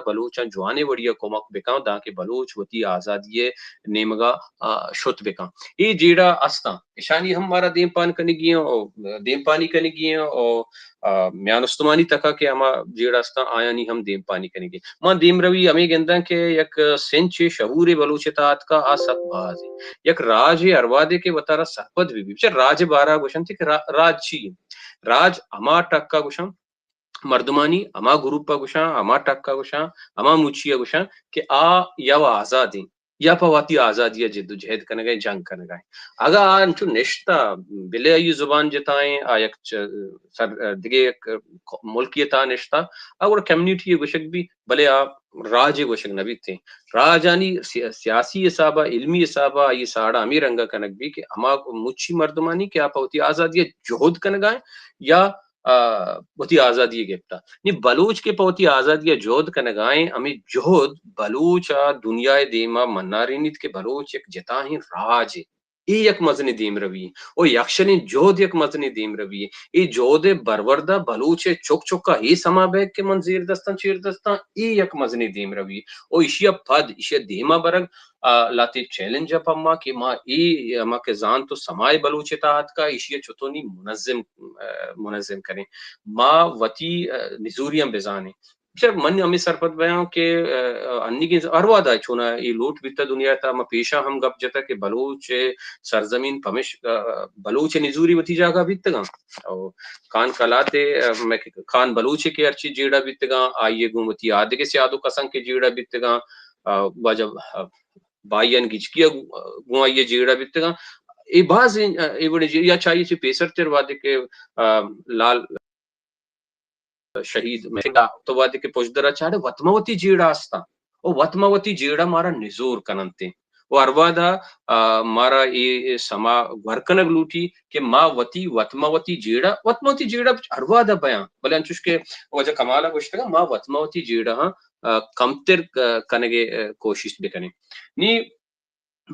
بلوچاں جوانیں وڑی ءَ کمک بکن، دانکہ بلوچ وتی آزادی ءِ نیمگ ءَ، آ، شت بکن۔ اے جیڑہ استاں، اشانی ہم مارا دیمپان کنگی ایں، او دیمپانی کنگی ایں، او، آ، میان استمانی تک ءَ کہ ہما جیڑہ استاں، آیانی ہم دیمپانی کنگی ایں۔ ما دیمروی ہمے گنداں کہ یک سنچے شعورے بلوچ ءِ تہا اتکا، آ سک باز ایں۔ یک راجے ہر وہدے کہ وتارا سرپد بہ بی، چہ راج ءِ بارہ ءَ گوشنت کہ را-، راج چی ایں؟ راج ہما ٹک ءَ گوشاں، مردمانی ہما گروپ ءَ گوشاں، ہما ٹک ءَ گوشاں، ہما مچی ءَ گوشاں کہ آ یا وَ آزاد ایں یا پہ وتی آزادی ءَ جد و جہد کنگ ءَ ایں، جنگ کنگ ءَ ایں۔ اگاں آ انچو نشتہ، بلے آئی زبان جتائیں، آ یک چ-، سر-، دگہ یک ملکی ءِ تہا نشتہ، آ گڑا کمیونٹی ءَ گوشگ بی، بلے آ راج ءَ گوشگ نہ بیتیں۔ راجانی سی-، سیاسی حساب ءَ، علمی حساب ءَ آئی ساڑا ہمے رنگ ءَ کنگ بی کہ ہما مچی مردمانی کہ آ پہ وتی آزادی ءَ جہد کنگ ءَ ایں یا آ، وتی آزادی ءَ گپتا۔ نی بلوچ کہ پہ وتی آزادی ءَ جہد کنگ ءَ ایں، ہمے جہد بلوچ ءَ دنیا ءِ دیم ءَ منارینیت کہ بلوچ یک جتاہیں راجے۔ اے یک مزنیں دیمروی ایں۔ او یکشلیں جہد یک مزنیں دیمروی ایں۔ اے جہد ءِ برورد ءَ بلوچ ءِ چک چک ءَ اے سما بیگ کہ من زیر دستاں، چیر دستاں، اے یک مزنیں دیمروی ایں۔ او ایشی ءَ پد، ایشی ءَ دیم ءَ برگ، آ، لہتے چیلنج ءَ پہ ما کہ ما اے، ہما کہ زانت و سماع بلوچ ءِ تہا اتکا، ایشی ءَ چتونی منظم، آ، منظم کنیں۔ ما وتی، آ، نزوریاں بزانیں۔ چہ من ہمے سرپد بیاں کہ، آ، انیگیں ہر وہدا چونا اے لوٹ بیتا دنیا ءِ تہا، ما پیشاں ہم گپ جتا کہ بلوچ ءِ سرزمین پمش، آ، بلوچ ءِ نزوری وتی جاگہ بیتگاں۔ او خان کلات ءِ، آ، مئے خان بلوچ ءِ کہ ہرچی جیڑہ بیتگاں، آئی ءَ گوں وتی آدگہ سیاد و کسان کہ جیڑہ بیتگاں، آ، واجہ، آ، بھائیان گچکی ءَ گوں آئی ءَ جیڑہ بیتگاں۔ اے باز ایں، اے وڑیں جیڑہ، یا چاہیے چہ پیسر تر وہدے کہ، آ، لال شہید مہنگا تو وہدے کہ پشدر ءَ چاڑے وت ما وتی جیڑہ استاں۔ او وت ما وتی جیڑہ مارا نزور کننت ایں۔ او ہر وہدا، آ، مارا اے، اے سما گور کنگ لوٹی کہ ما وتی، وت ما وتی جیڑہ، وت ما وتی جیڑہ ہر وہدا بیاں۔ بلے انچوش کہ واجہ کمال ءَ گوشتگ، ما وت ما وتی جیڑہاں، آ، کمتر ک-، کنگ ءِ، آ، کوشست بکنیں۔ نی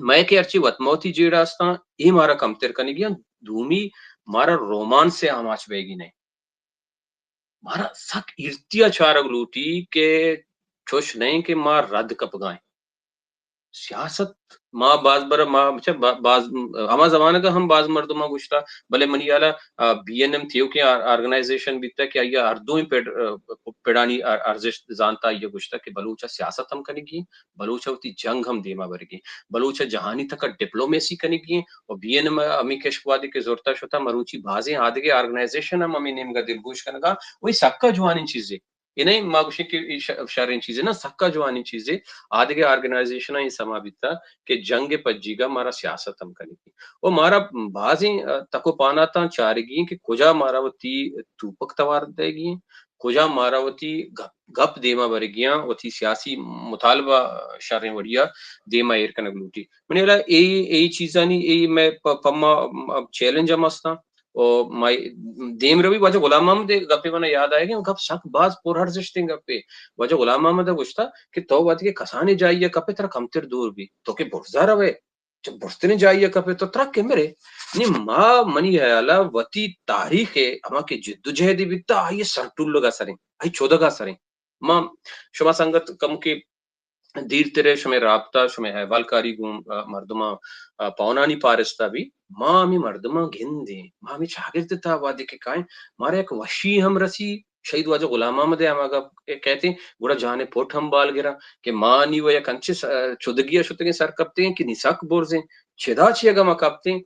مئے کہ ہرچی وت ما وتی جیڑہ استاں، اے مارا کمتر کنگی ایں۔ دومی، مارا رومانس ءِ آماچ بیگی نہ ایں۔ مارا سک ایرتی ءَ چارگ لوٹی کہ چوش نہ ایں کہ ما رد کپگا ایں۔ سیاست ما باز بر، ما چہ با-، باز، ہما زمانگ ءَ ہم باز مردماں گوشتا، بلے منی ہیال ءَ، آ، بی این ایم تیوکیں آر-، آرگنائزیشن بیتا کہ آئی ءَ ہر دوئیں پڑ-، آ، پڑانی ار-، ارزشت زانتا، آئی ءَ گوشتا کہ بلوچ ءَ سیاست ہم کنگی، بلوچ ءَ وتی جنگ ہم دیما برگی، بلوچ ءَ جہانی تک ءَ ڈپلومیسی کنگی ایں۔ و بی این ایم ءَ ہمے کشک وہدے کہ زرتا شتا، مروچی بازیں آدگہ آرگنائزیشن ہم ہمے نیمگ ءَ دلگوش کنگا۔ و اے سکا جوانیں چیزے۔ اے نہ ایں ما گوشیں کہ اے ش-، شریں چیزے، نہ، سکا جوانیں چیزے۔ آدگہ آرگنائزیشن ءَ اے سما بیتا کہ جنگ ءِ پجیگا مارا سیاست ہم کنگی۔ و مارا بازیں، آ، تک و پاناتاں چارگی ایں کہ کجا مارا وتی توپک توار دئیگی ایں، کجا مارا وتی گپ، گپ دیما برگی ایں، وتی سیاسی مطالبہ شریں وڑیا دیما ایر کنگ لوٹی۔ منی ہیالا اے، اے چیزانی، اے مئے پ-، پما، م-، چیلنج ہم استاں۔ و مئے دیمروی واجہ غلام محمد ءِ گپے منا یاد آئیگی، گپ سک باز پر ارزشتیں گپے۔ واجہ غلام محمد ءَ گوشتا کہ تو وہدے کہ کسانیں جاہی ءَ کپے، ترا کمتر دور بی، تو کہ برزا روے، چہ برزتریں جاہی ءَ کپے تو ترک ءَ مرے۔ نی ما، منی ہیالا وتی تاریخ ءِ ہما کہ جدوجہدے بیتا، آئی ءِ سرٹولگا سریں، آئی چودگا سریں۔ ما شما سنگت کمکے دیرتر ءَ شمئے رابطہ، شمئے احوالکاری گوں، آ، مردماں، آ، پونانی پارستا بی، ما ہمے مردماں گندیں، ما ہمے چاگرد ءِ تہا وہدے کہ کائیں، مارا یک وشی ہم رسی، شہید واجہ غلام محمد ءِ ہما گپ کئیت ایں، گڑا جان ءِ پٹ ہم بال گراں کہ ما نی و یک انچیں س-، چدگی ءَ شتگیں سرکپتگیں کہ نی سک برزیں، چدا چہ اگاں ما کپتیں،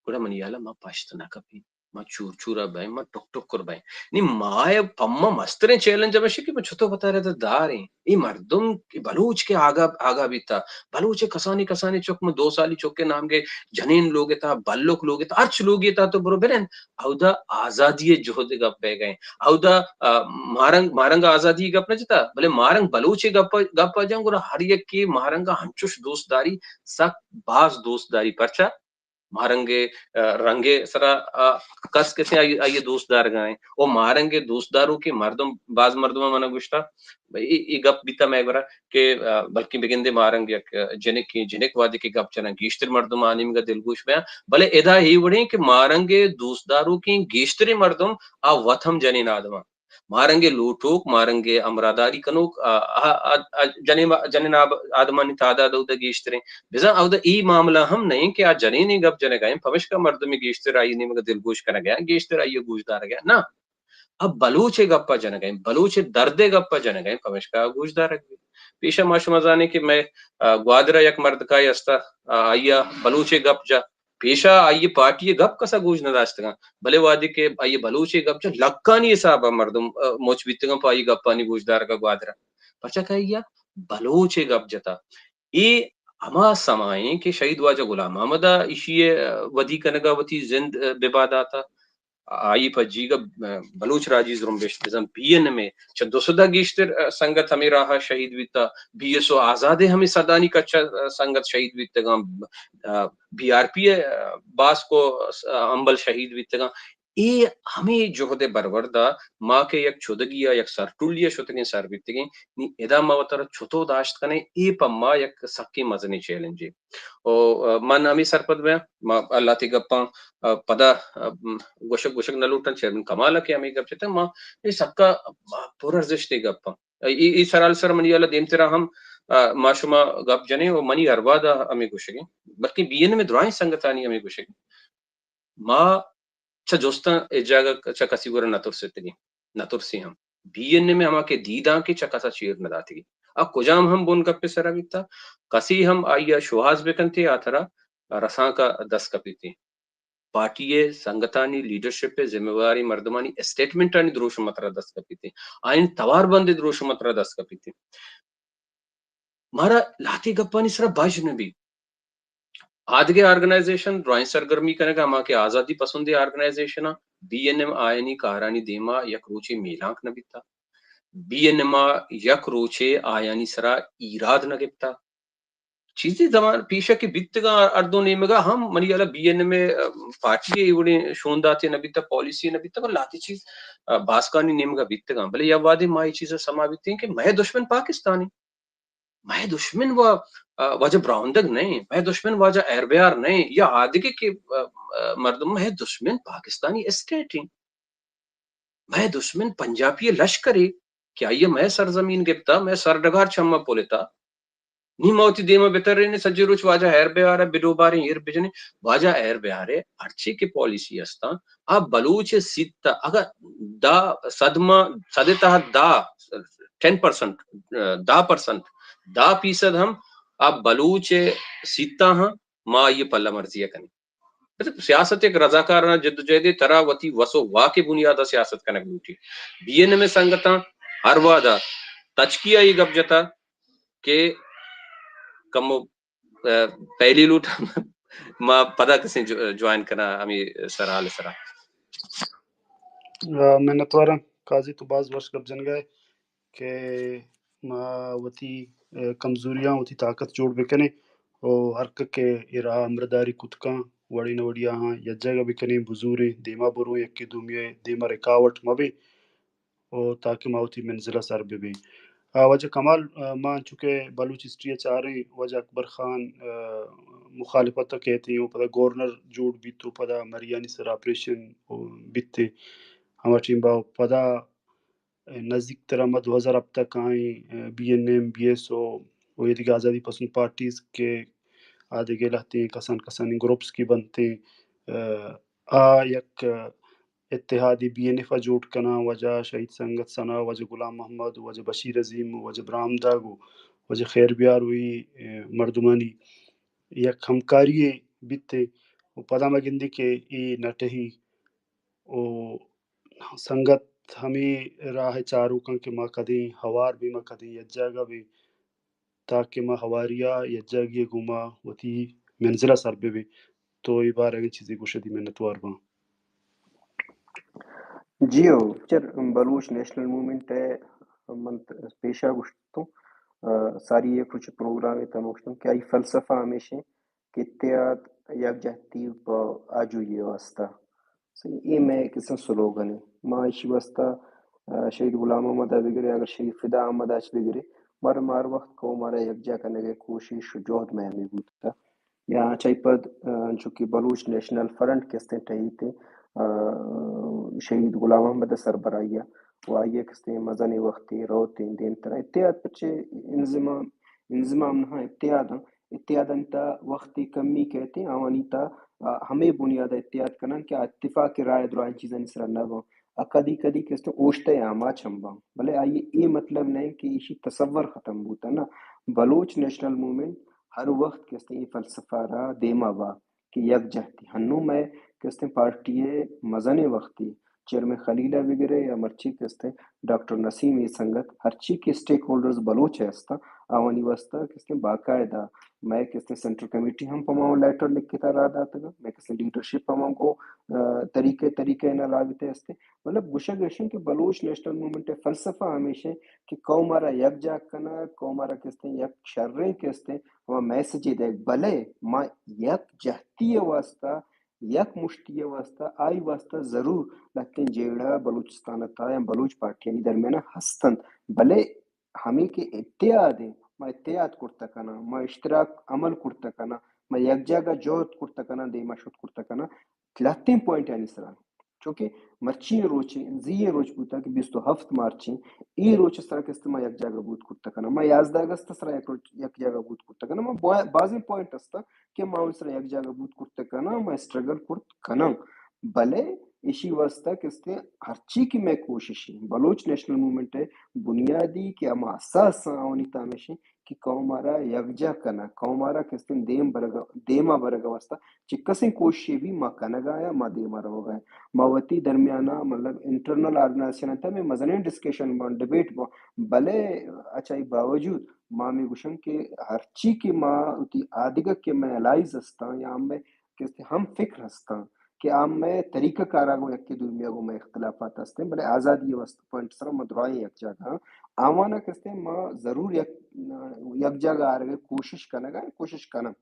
گڑا منی ہیال ءَ ما پشت نہ کپیں، ما چور چور ءَ بئیں، ما ٹک ٹکر بئیں۔ نی ما ءِ پما مستریں چیلنج ہمیش کہ ما چتو وتارا داریں۔ اے مردم، اے بلوچ کہ آگاہ، آگاہ بیتا، بلوچ ءِ کسانیں کسانیں چک، من دو سالی چک ءِ نام گے، جنین لوگ ءِ تہا، بلک لوگ ءِ تہا، ہرچ لوگے تہا تو برو بنند، اودا آزادی ءِ جہد ءِ گپ بیگ ءَ ایں۔ اودا، آ، مارنگ، مارنگ آزادی ءِ گپ نہ جتا، بلے مارنگ بلوچ ءِ گپ، گپ ءَ جن گڑا ہر یکے مارنگ ءَ ہنچوش دوست داری، سک باز دوست داری۔ پرچا؟ مارنگ ءِ، آ، رنگ ءِ سرا، آ، کس کسے آئی، آئی ءَ دوست دارگ ءَ ایں۔ او مارنگ ءِ دوست داروکیں مردم، باز مردماں منا گوشتا، اے، اے گپ بیتا مئے گورا کہ، آ، بلکیں بگندے مارنگ یک، آ، جنکے، جنک وہدے کہ گپ جناں گیشتر مردم آ نیمگا دلگوش بیاں، بلے ادا اے وڑیں کہ مارنگ ءِ دوست داروکیں گیشتریں مردم آ وت ہم جنین آدماں۔ مارنگے لوٹوک، مارنگے ہمراہداری کنوک، آ، آ، آ، آ، جنین، جنین آب-، آدمانی تعداد اودا گیشتریں۔ بزاں اودا ای معاملہ ہم نہیں کہ آ جنینی گپ جنگا ہیں، پمشکا مردمی گیشتر آئی نیمگا دلگوش کنگا ہیں، گیشتر آئی گوش دارگا ہیں۔ نہ، اب بلوچ گپا جنگا ہیں، بلوچ درد گپا جنگا ہیں، پمشکا گوش دارگ بیت۔ پیشا ما شما زانے کہ میں، آ، گوادرا یک مردکائی استا، آ، آئیا بلوچ گپ جا، پیشا آئی پارٹی گپ کسا گوش نہ داشتگاں، بلے وہدے کہ آئی بلوچ گپ جا لکھانی حسابا مردم، آ، مچ بیتگاں پہ آئی گپانی گوش دارگا گوادرا۔ پرچا کہ آئیا بلوچ گپ جتا۔ اے ہما سمائیں کہ شہید واجہ غلام محمد ء ایشی ء ودی کنگ ء وتی زند ء ببا دات ء آئی پجیگ ء بلوچ راجی زرمبشت بزاں بی این ایم ء چہ دو سد ء گیشتر ء سنگت ہمے راہ ء شہید بیت ء بی ایس او آزاد ء ہمے سدانی کچ ء سنگت شہید بیتگاں، ء بی آر پی ء باسکو ء ہمبل شہید بیتگاں۔ اے ہمے جہد ء برورد ء ما کہ یک چدگی ء یک سرٹلی ء شتگیں سر بیتگیں، نی ادا ما وترا چتو داشت کنیں، اے پہ ما یک سکیں مزنیں چیلنجے۔ او، ء، من ہمے سرپد بیاں، ما اللہ تی گپاں، ء، پدا، ء، م، گوشگ، گوشگ نہ لوٹاں، چیئرمین کمال ء کہ ہمے گپ جتگ، ما اے سکا پر ارزشتے گپاں۔ اے، اے سرال سر منی اللہ دیمترا ہم، ء، ما شما گپ جنیں و منی ہر وہد ء ہمے گوشگیں، بلکیں بی این ایم ء درائیں سنگتانی ہمے گوشگیں۔ ما چہ جستاں اے جاگہ چہ کسی گورا نہ ترستگیں، نہ ترسی ہم۔ بی این ایم ء ہما کہ دیداں کہ چہ کسا چیر نہ داتگی۔ آ کجام ہم بن گپ ء سرا بیتا، کسی ہم آئی ء شوہاز بکنتے آ ترا رسانک ء دست کپیتے۔ پارٹی ء سنگتانی لیڈرشپ ء ذمہ واریں مردمانی اسٹیٹمنٹانی دروشم ء ترا دست کپیتے۔ آئین توار بند ء دروشم ء ترا دست کپیتے۔ مارا لہتے گپانی سرا بژ نہ بیت۔ آدگہ آرگنائزیشن درائیں سرگرمی کنگ ء ہما کہ آزادی پسندیں آرگنائزیشن ء بی این ایم آیانی کارانی دیما یک روچے میلانک نہ بیتا۔ بی این ایم ء یک روچے آیانی سرا ایراد نہ گپتا۔ چیزے زمان پیشہ کہ بیتگاں ہر دو نیمگا ہم منی ہیالا بی این ایم ء پارٹی ء اے وڑیں شونداتے نہ بیتا، پالیسی نہ بیتا، بلے لہتے چیز ء باسکانی نیمگا بیتگاں۔ بلے یا وہدے ما اے چیزا سما بیتیں کہ مئے دشمن پاکستانی مئے دشمن وا-، ء، واجہ براہندگ نہ ایں، مئے دشمن واجہ ہیر بیار نہ ایں، یا آدگہ کہ، ء، ء، مردم، مئے دشمن پاکستانی اسٹیٹ ایں، مئے دشمن پنجابی لشکرے کہ آئی ء مئے سرزمین گپتا، مئے سرڈگار چما پلتا، نی ما وتی دیما بترینیں، سجے روچ واجہ ہیر بیار ء بڈو باریں، ایر بجنیں، واجہ ہیر بیار ء ہرچی کہ پالیسی ہستاں، آ بلوچ ء سیت ء اگاں دہ، صد ما، صد ء تہ دہ، ٹین پرسنٹ، دہ پرسنٹ، دہ فیصد ہم آ بلوچ ء سیت ء ہاں، ما آئی ء پلہ مرزی ء کنیں۔ مطلب، سیاست یک رضاکارانہ جدوجہدے، ترا وتی وس و واک ء بنیاد ء سیاست کنگ لوٹی۔ بی این ایم ء سنگتاں ہر وہد ء تچکی ء اے گپ جتا کہ کمو ء، پہلی لوٹ ما پدا کسیں جو-، جوائن کناں ہمے سرحال ء سرا۔ ء، منتواراں قاضی، تو باز وش گپ جنگا ئے کہ ما وتی، ء، کمزوریاں وتی طاقت جوڑ بکنیں و ہر کہ کہ اے راہ ہمراہداری کتکاں وڑے نہ وڑے آہاں یک جاگہ بکنیں، بزوریں، دیما بروں، یکے دومی ء دیما رکاوٹ مہ بیں۔ و تاکہ ما وتی منزل ء سر بہ بیں۔ آ، واجہ کمال، آ، ما انچو کہ بلوچ ہسٹری ء چاریں، واجہ اکبر خان، آ، مخالفت ء کیت ایں و پدا گورنر جوڑ بیت و پدا مریانی سر آپریشن و بیت ایں۔ ہما ٹیم با پدا نزیک تر ہما دو ہزار ہپت ء کائیں، آ، B N M, B S O و اے دگہ آزادی پسند پارٹیز کہ آ دگہ لہتیں کسان کسانیں گروپس کہ بنت ایں، آ، آ یک اتحادی بی این ایف ء جوڑ کناں، واجہ شہید سنگت ثنا، واجہ غلام محمد، واجہ بشیر عظیم، واجہ براہمدگ و واجہ خیر بیار و اے، اے، مردمانی یک ہمکاری یے بیت و پدا ما گندیں کہ اے نہ ٹہی و سنگت ہمے راہ ء چاروکاں کہ ما کدیں ہوار بیں، ما کدیں یک جاگہ بیں۔ تاکہ ما ہواریا یکجاگی ء گوما وتی منزل ء سر بہ بیں۔ تو اے بارہ ء چیزے گوشے دی منتوار باں۔ جی ہو، چر بلوچ نیشنل موومنٹ ء من ت-، پیشا گوشتوں، آ، ساری یک روچ پروگرام ء تہ ما گوشتوں کہ آئی فلسفہ ہمیش انت کہ اتحاد یکجہتی پہ آجوئی ء واستہ۔ صحیح، اے مئے کسان سلوگن انت۔ ما ایشی واستہ، آ، شہید غلام محمد ء بگرے، اگر شہید فدا احمد ء چ بگرے، مارا ہر وقت قوم ء را یکجا کنگ ء کوشش و جہد مئے ہمے بوتگ۔ یا چہ پد، آ، انچو کہ بلوچ نیشنل فرنٹ کہ استیں ٹہیت، آ، شہید غلام محمد ء سربراہی ء و آئی ء کستیں مزنیں وختے روتیں دیمترا۔ اتحاد پرچے انضمام، انضمام نہ اتحاد، اتحاد انت وختے کمی کہتے آوانی تا، آ، ہمے بنیاد اتحاد کنن کہ اتفاق رائے درائیں چیزانی سرا نہ بن۔ آ کدی کدی کستیں اوشتہ آماچ ہم بن، بلے آئی اے مطلب نہیں کہ ایشی تصور ختم بوتا نا۔ بلوچ نیشنل موومنٹ ہر وخت کستیں اے فلسفہ را دیما با کہ یک جہتی۔ ہنو میں کستیں پارٹی مزنیں وختی چیئرمین خلیل ء بگرے یا مرچی کستیں ڈاکٹر نسیم، اے سنگت ہرچی کہ اسٹیک ہولڈرز بلوچ ء ہستاں، آوانی واسطہ کستیں باقاعدہ میں کستیں سینٹرل کمیٹی ہم پہ ما لیٹر لکھتا را داتگ، میں کستیں لیڈرشپ ہم کو طریقے طریقے نہ رابطے ہستے۔ مطلب گوشگ ایشیں کہ بلوچ نیشنل موومنٹ ء فلسفہ ہمیشیں کہ قوم را یک جاگ کنا، قوم را کستیں یک شریں کستیں ہما میسجے دے، بلے ما یک جہتی ء واسطہ، یک مشتی ء واسطہ، آئی واسطہ ضرور لہتیں جیڑہ بلوچستان ء تہا یا بلوچ پارٹیانی درمیان ء ہست انت، بلے ہمے کہ اتحاد انت، ما اتحاد کرتہ کناں، ما اشتراک عمل کرتہ کناں، ما یک جاگہ جہد کرتہ کناں، دیما شت کرتہ کناں، لہتیں پوائنٹانی سرا۔ چونکہ مرچی روچے، زی روچ بوتا کہ بیست و ہفت مارچ، اے روچ سرا کستیں ما یک جاگہ بوت کرتہ کناں، ما یازدہ اگست سرا یک روچ، یک جاگہ بوت کرتہ کناں، ما با-، بازیں پوائنٹ ہستا کہ ما ان سرا یک جاگہ بوت کرتہ کناں، ما اسٹرگل کرت کناں، بلے ایشی واسطہ کستیں ہرچی کہ میں کوشش ہیں، بلوچ نیشنل موومنٹ ہے بنیادی کہ ہما اساس آوانی تامشیں کہ قوم آرا یکجا کناں، قوم آرا کستیں دیم برگ، دیما برگ واسطہ چکسیں کوششے بھی ما کنگا یا ما دیما روگا ہیں۔ ما وتی درمیانا مطلب انٹرنل آرگنائزیشن تا میں مزنیں ڈسکشن بان، ڈبیٹ بان، بلے اچھا ای باوجود ما میں گوشن کہ ہرچی کہ ما وتی آدگہ کہ میں الائز ہستاں یا میں کستیں ہم فکر ہستاں کہ آ مئے طریقہ کارا گوں یکے دومی گوں مئے اختلافات ہستیں، بلے آزادی ء واسطہ پوائنٹ سرا ما درائیں یک جاگہ آں۔ آوانا کستیں ما ضرور یک، یک جاگہ آرگ ء کوشش کنگ ء کوشش کناں۔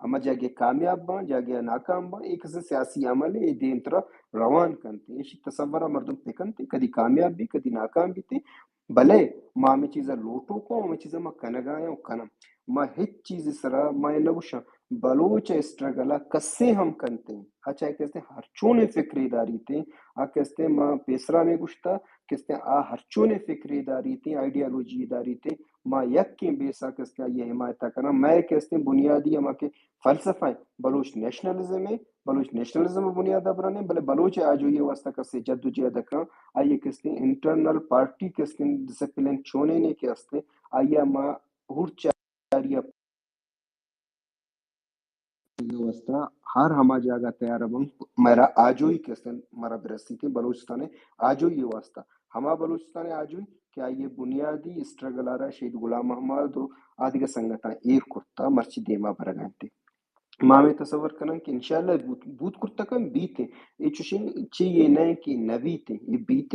ہما جاگہ کامیاب باں، جاگہ ناکام باں، اے کسے سیاسی عمل اے دیمترا روان کنت۔ ایشی تصور ء مردم پکنت، کدی کامیاب بی، کدی ناکام بیت۔ بلے ما ہمے چیزا لوٹوک اوں، ہمے چیزا ما کنگا ایں و کناں۔ ما ہچ چیزے سرا ما اے نہ گوشاں۔ بلوچ اسٹرگل ء کسے ہم کنتیں، آ چاہے کستیں ہرچونیں فکرے داریتیں، آ کستیں ما پیسرا میں گوشتا، کستیں آ ہرچونیں فکرے داریتیں، آئیڈیالوجی داریتیں، ما یکیں بیسا کستیں آئی حمایت کناں۔ مئے کستیں بنیادی ہما کہ فلسفہ ہے، بلوچ نیشنلزم ہے، بلوچ نیشنلزم بنیاد برنے، بلے بلوچ آجوئی واسطہ کسے جد و جہد کن، آئی کستیں انٹرنل پارٹی کستیں ڈسپلن چونیں نے کہ استیں، آئی ما ہور چاری واسطہ ہر ہما جاگہ تیار بن، مارا آجوئی کستیں مارا برسیتیں بلوچستان آجوئی واسطہ۔ ہما بلوچستان آجوئی کہ آئی بنیادی اسٹرگل آرا شہید غلام محمد و آدگہ سنگتاں ایر کرتا، مرچی دیما برگا انت۔ ما ہمے تصور کناں کہ انشاءاللہ بوت، بوت کرتہ کن بیت۔ اے چوشیں چی اے نہ کہ نہ بیت، اے بیت،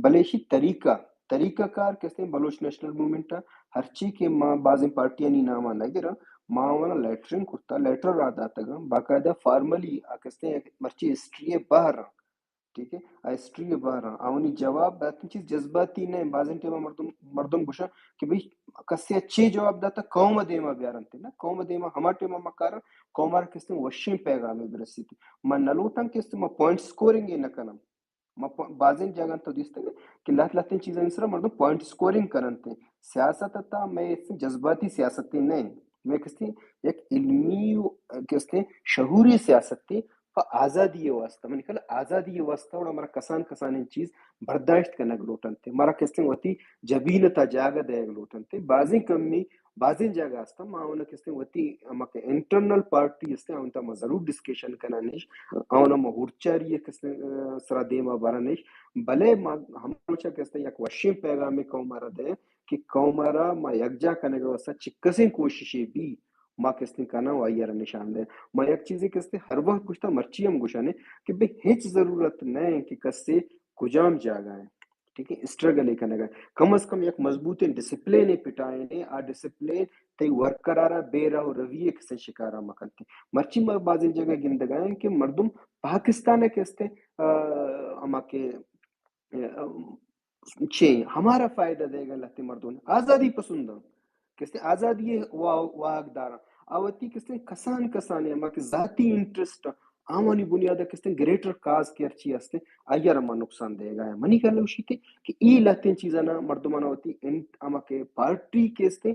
بلے ایشی طریقہ، طریقہ کار کستیں بلوچ نیشنل موومنٹ ء ہرچی کہ ما بازیں پارٹیانی نام ء نہ گراں، ما اونا لیٹرنگ کرتا، لیٹر را داتگاں، باقاعدہ فارملی آ کستیں یک مرچی ہسٹری ء بہر آں، ٹھیک ہے، آ ہسٹری ء بہر آں، آوانی جواب داتن چیز جذباتی نہ، بازیں ٹائم مردم، مردم گوشاں کہ بھئی کسے ء چے جواب داتا قوم ء دیما بیارنت نا، قوم ء دیما ہما ٹائم ما کاراں، قوم ء را کستیں وشیں پیغامے برسیت۔ ما نہ لوٹاں کہ است ما پوائنٹ سکورنگ ء نہ کناں۔ ما پ-، بازیں جاگہاں تو دیستگ کہ لہت لہتیں چیزانی سرا مردم پوائنٹ سکورنگ کننت۔ سیاست تا مئے جذباتی سیاستے نہ، مئے کستیں یک علمی و کستیں شعوری سیاستے پہ آزادی واسطہ۔ منی خیال آزادی واسطہ وڑا مارا کسان کسانیں چیز برداشت کنگ لوٹنت، مارا کستیں وتی جبین تا جاگہ دئیگ لوٹنت۔ بازیں کمی بازیں جاگہ ہستاں، ما اونا کستیں وتی ہما کہ انٹرنل پارٹی ہستیں، اونتا ما ضرور ڈسکشن کناں نیش، اونا ما ہورچاری کستیں، آ، سرا دیما برا نیش، بلے ما ہما روچا کستیں یک وشیں پیغامے قوم را دیں کہ قوم را ما یکجا کنگ واسطہ چکسیں کوششے بی ما کستیں کناں و آئی را نشان دیں۔ ما یک چیزے کستیں ہر وقت گوشتا، مرچی ہم گوشانے کہ بے ہچ ضرورت نہ کہ کسے کجام جاگہ ہیں۔ ٹھیک ہے، اسٹرگل ء کنگ ء کم از کم یک مضبوطیں ڈسپلین ء پٹائینے، آ ڈسپلین تئی ورکر ء را بے راہ و روی ء کسے شکار ء مکنت۔ مرچی ما بازیں جگہ گندگ ء کہ مردم پاکستان ء کستے، آ، ہما کہ، آ، چے ہمارا فائدہ دے گا لہتے مردم آزادی پسند ہیں۔ کستے آزادی ء وا-، واہگ داراں۔ آ وتی کستے کسان کسان ہما کہ ذاتی انٹرسٹ آوانی بنیاد ءَ کہ استیں گریٹر کاز کہ ہرچی ہستیں، آئی ءَ را ما نقصان دیگا ایں۔ منی خیال ءَ گوشیت کہ اے لہتیں چیزانا مردمانا وتی انت-، ہما کہ پارٹی کہ استیں،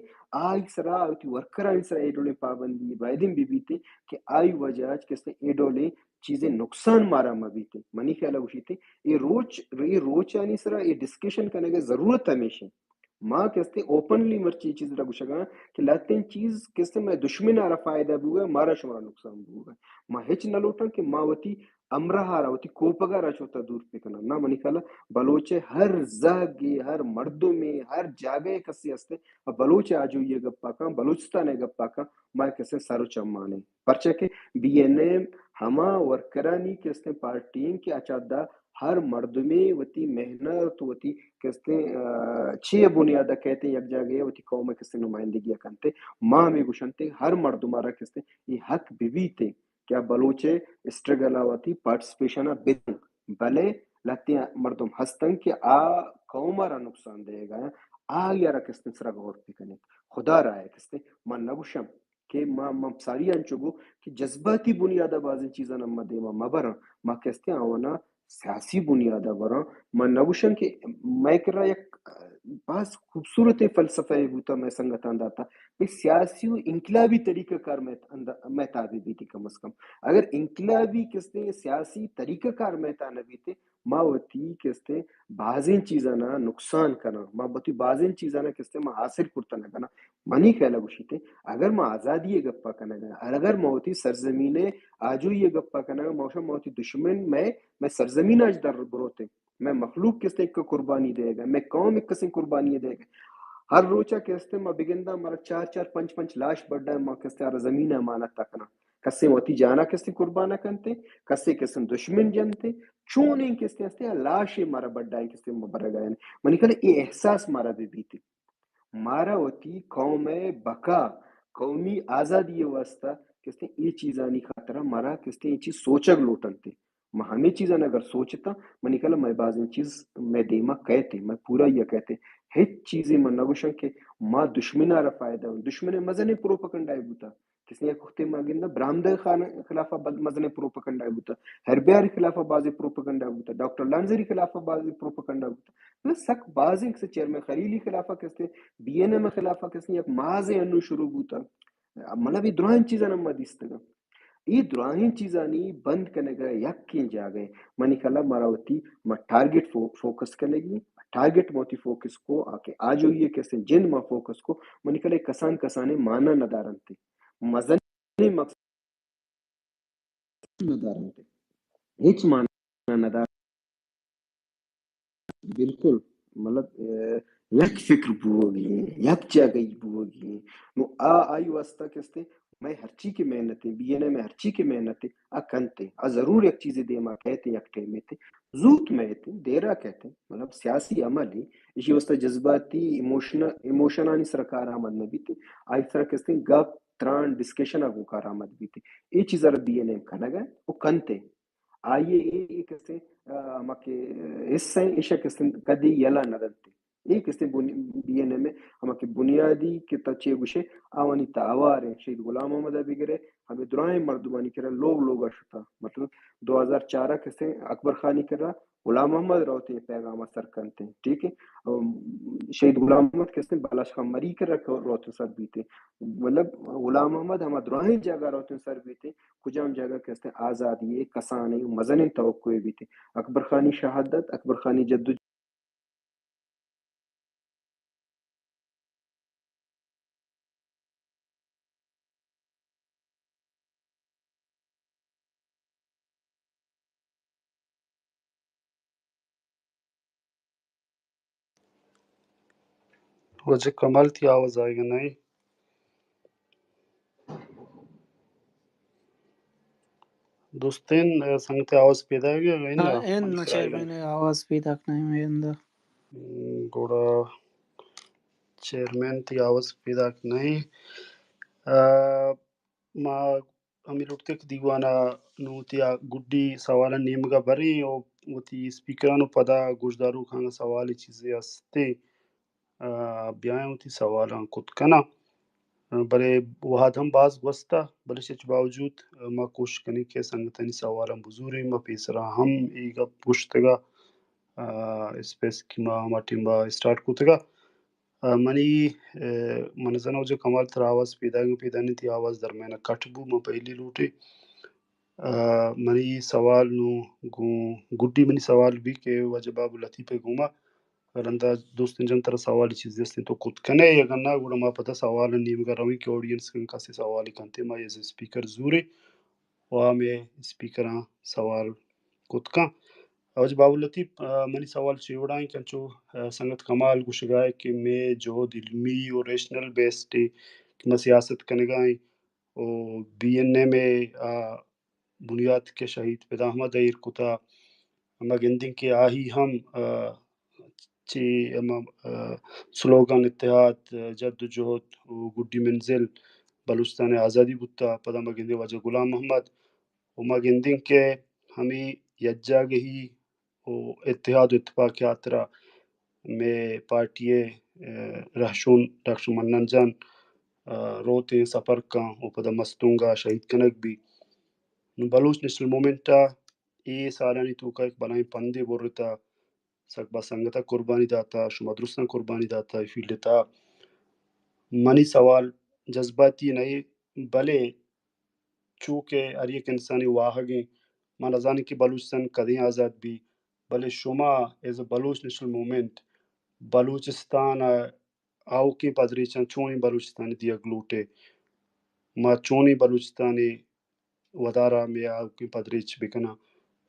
آئی سرا، وتی ورکرانی سرا اے ڈولیں پابندی بایدیں بہ بیت کہ آئی وجہ اچ کہ استیں اے ڈولیں چیزیں نقصان مارا مہ بیت۔ منی خیال ءَ گوشیت اے روچ، اے روچانی سرا اے ڈسکشن کنگ ءِ ضرورت ہمیش انت۔ ما کہ استیں اوپنلی مرچی چیز را گوشگاں کہ لہتیں چیز کہ استیں مئے دشمن ءَ را فائدہ بوگا، مارا شمارا نقصان بوگا۔ ما ہچ نہ لوٹاں کہ ما وتی ہمراہ ءَ را، وتی کوپگ ءَ را چوتا دور بکناں۔ نہ، منی خیال ءَ بلوچ ءِ ہر زہگے، ہر مردمے، ہر جاگہ ءَ کسے ہستیں، ءُ بلوچ ءِ آجوئی ءِ گپا کاں، بلوچستان ءِ گپا کاں، ما کہ استیں سر ءُ چمانے۔ پرچا کہ بی این ایم ہما ورکرانی کہ استیں پارٹی انت کہ اچ ادا ہر مردمے وتی محنت، وتی کہ استیں، آ، چے بنیاد ءَ کئیت یک جاگہے ءَ وتی قوم ءِ کہ استیں نمائندگی ءَ کنت۔ ما ہمے گوشنت ہر مردم ءَ را کہ استیں اے حق بہ بیت کہ آ بلوچ ءِ اسٹرگل ءَ وتی پارٹیسپیشن ءَ بدنت، بلے لہتیں مردم ہستنت کہ آ قوم ءَ را نقصان دیگا انت، آئی ءَ را کہ استیں سرا غور بکنیت، خدا را ءَ کہ استیں۔ من نہ گوشم کہ ما، ما ساری انچو گو کہ جذباتی بنیاد ءَ بازیں چیزاں ما دیما مہ براں، ما کہ استیں آوانا سیاسی بنیاد ءَ براں۔ من نہ گوشاں کہ مئے کرا یک باز خوبصورتیں فلسفہ یے بوتا، مئے سنگتاں داتا، بھئی سیاسی و انقلابی طریقہ کار مئے اند-، مئے تابع بیتی کم از کم۔ اگر انقلابی کہ استیں سیاسی طریقہ کار مئے تہا نہ بیتیں، ما وتی کہ استیں بازیں چیزانا نقصان کناں، ما وتی بازیں چیزانا کہ استیں ما حاصل کرتا نہ کناں۔ منی خیال ءَ گوشیت، اگر ما آزادی ءِ گپا کنگا، اگر ما وتی سرزمین ءِ آجوئی ءِ گپا کنگا، ما گوشاں ما وتی دشمن مئے، مئے سرزمین ءَ اچ در بروتیں، مئے مخلوق کہ استیں یک قربانی دیگا، مئے قوم یک کسیں قربانی دیگا۔ ہر روچا کہ استیں ما بگنداں مارا چار چار پنچ پنچ لاش بڈا، ما کہ استیں ہر زمین امانت کناں۔ کسیں وتی جانا کہ استیں قربان کنت، کسے کہ استیں دشمن جنت، چونیں کہ استیں ہستیں، لاشے مارا بڈائیں کہ استیں ما برگا ایں۔ منی خیال ءَ اے احساس مارا بہ بیت۔ مارا وتی قوم ءِ بقا، قومی آزادی ءِ واسطہ کہ استیں اے چیزانی خاطرا مارا کہ استیں اے چیز سوچگ لوٹنت۔ ما ہمے چیزاں اگر سوچتاں، منی خیال ءَ مئے بازیں چیز مئے دیما کئیت، مئے پورا یا کئیت۔ ہچ چیزے من نہ گوشاں کہ ما دشمن ءَ را فائدہ، دشمن ءِ مزنیں پروپیگنڈا بوتا۔ کسے یک وختے ما گنداں برامدہ خان خلافا بد مزنیں پروپیگنڈا بوتا، ہربیاری خلافا بازیں پروپیگنڈا بوتا، ڈاکٹر لانزری خلافا بازیں پروپیگنڈا بوتا۔ بس سک بازیں کسے چیئرمین خلیلی خلافا کسے، بی این ایم خلافا کسے یک مازیں انو شروع بوتا۔ مطلب اے دراہیں چیزاں ما دیستگاں۔ اے دراہیں چیزانی بند کنگ ءِ یکیں جاگہ منی خیال ءَ مارا وتی ما ٹارگٹ فو-، فوکس کنگی، ٹارگٹ ما وتی فوکس کو، آ کہ آجوئی ءِ کسیں جند ما فوکس کو، منی خیال ءَ کسان کسانیں مانا نہ دارنت۔ مزنیں مقصد نہ دارنت۔ ہچ مانا نہ دار۔ بالکل، مطلب، اے، یک فکر بوگی، یک جاگہی بوگی۔ نو آ، آئی واسطہ کستے، مئے ہرچی کہ محنت ایں، بی این ایم ءِ ہرچی کہ محنت ایں، آ کنت ایں، آ ضرور یک چیزے دیما کئیت ایں، یک ٹائمے تے، زوت مئیت ایں، دیرا کئیت ایں، مطلب سیاسی عمل ایں، ایشی واسطہ جذباتی ایموشن-، ایموشنانی سرا کارآمد نہ بیت ایں، آئی سرا کستے گپ، تران، ڈسکشن ءَ گوں کارآمد بیت ایں۔ اے چیز ءَ را بی این ایم کنگ ءَ ایں، او کنت ایں۔ آئی ءِ اے، اے کستے، آ، ہما کہ حصہ ایں، ایشا کستے کدی یلہ نہ دنت۔ اے کستے بن-، بی این ایم ءِ ہما کہ بنیادی کہ تو چے گوشے، آوانی تہا ہوار ایں۔ شہید غلام محمد ءَ بگرے، ہمے دراہیں مردمانی کرا لوگ لوگ ءَ شتا۔ مطلب، دو ہزار چار ءَ کستے اکبر خانی کرا غلام محمد روت ایں پیغام ءَ سر کنت ایں۔ ٹھیک ہے؟ ام، شہید غلام محمد کستے بالاچ خان مری کرا روت ایں سر بیت ایں۔ مطلب، غلام محمد ہما دراہیں جاگہ روت ایں سر بیت ایں۔ کجام جاگہ کہ استیں آزادی ءِ کسانیں مزنیں توقع بیت۔ اکبر خانی شہادت، اکبر خانی جدوجہد، واجہ کمال تئی آواز آیگ ءَ نہ ایں۔ دوستین، اے، سنگت آواز پیداک ایں؟ ہاں، اناں، چیئرمین آواز پیداک نہ ایں، مئے اندا۔ گڑا چیئرمین تئی آواز پیداک نہ ایں۔ آ، ما ہمے لوٹتیں کہ دیوان ءَ نوں وتی آ گڈی سوال ءِ نیمگ ءَ بریں ءُ وتی اسپیکران ءُ پدا گوشداروکاں اگاں سوالے چیزے ہستیں، آ، بیایں وتی سوالاں کت کناں۔ بلے وہد ہم باز گوستہ، بلے چچ باوجود ما کوشش کنیں کہ سنگتانی سوالاں بزوریں۔ ما پیسرا ہم اے گپ گوشتگا، آ، اسپیس کہ ما ہما ٹیم با اسٹارٹ کتگا۔ آ، منی، آ، من زاناں واجہ کمال ترا آواز پیداگ پیدا نہ، تئی آواز درمیان کٹ بو، من پہلی لوٹے۔ آ، منی سوال نوں گوں گڈی منی سوال بی کہ واجہ بابو لطیف ء گوما رندا دوستین جان ترا سوال چیزے استیں تو کت کنے، اگر نہ گڑا ما پدا سوال نیمگا رویں کہ آڈینس کن کسے سوال کنتے ما ایز اسپیکر زورے و ہمے اسپیکراں سوال کت کن۔ واجہ بابو لطیف، آ، منی سوال چے وڑا ایں کہ انچو، آ، سنگت کمال گوشگا ہے کہ مے جہد علمی و ریشنل بیسڈ ہے کہ ما سیاست کنگا ہیں و بی این ایم ء آ بنیاد کہ شہید فدا احمد ء ایر کتا، ہما گندیں کہ آہی ہم، آ، چی ہما، آ، سلوگان اتحاد، آ، جد و جہد و گڈی منزل بلوچستان آزادی بوتا، پدا ما گندیں واجہ غلام محمد و ما گندیں کہ ہمیں یکجاگہی و اتحاد و اتفاق ء ہاترا مئے پارٹی ء، آ، رہشون ڈاکٹر منان جان، آ، روتیں سفر کن و پدا مستونگ ء شہید کنگ بی۔ نوں بلوچ نیشنل موومنٹ ء اے سالانی توکا یک بلائیں پندے برتا، سک با سنگت ء قربانی داتا، شما درستاں قربانی داتا اے فیلڈ ء تہا۔ منی سوال جذباتی نہ، بلے چو کہ ہر یک انسانی واہگیں، ما نزانیں کہ بلوچستان کدیں آزاد بی، بلے شما as a Baloch national movement Balochistan ء آؤکیں پدریچاں چونیں بلوچستان دیگ لوٹے؟ ما چونیں بلوچستان ء ودارا مئے آؤکیں پدریچ بکناں؟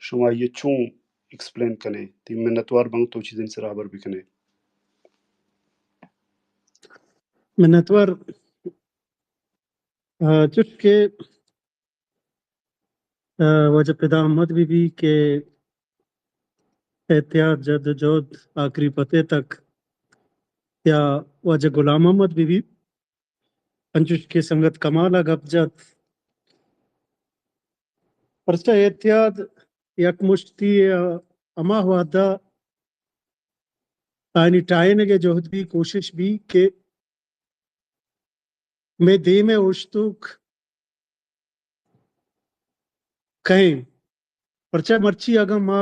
شما یہ چون ایکسپلین کنے؟ تی منتوار بنگ تو چیزیں سرا ہبر بکنے۔ منتوار۔ آ، چوش کہ، آ، واجہ فدا احمد بی بی کہ اتحاد جد و جہد آخری پتے تک، یا واجہ غلام محمد بی بی، انچوش کہ سنگت کمال ء گپ جت، پرچا اتحاد یک مشتی ء ہما وہدا آیانی ٹائینگ ء جہد بی، کوشش بی کہ مئے دیم ء اوشتوک کئیں۔ پرچا مرچی اگاں ما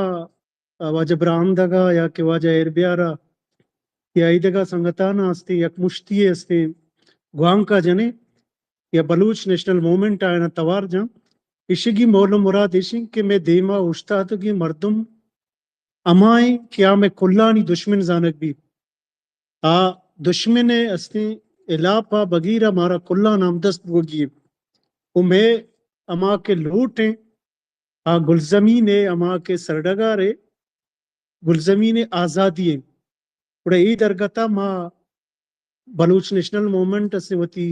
واجہ براہمدگ ء یا کہ واجہ ایربیار ء یا ایدگہ سنگتان ء استیں، یک مشتی ء استیں گوانک ء جنیں یا بلوچ نیشنل موومنٹ ء آیاں توار جاں، ایشی ء مول و مراد ایش انت کہ مئے دیم ء اوشتاتگیں مردم ہمائیں کہ آ مئے کلانی دشمن زانگ بیت۔ آ دشمن ء استیں ہلاپ ء بگیر ء مارا کلاں ہمدست بوگی انت۔ و مئے ہما کہ لوٹ انت، آ گلزمین ء ہما کہ سرڈگار ء گلزمین ء آزادی انت۔ گڑا اے درگت ء ما بلوچ نیشنل موومنٹ ء سے وتی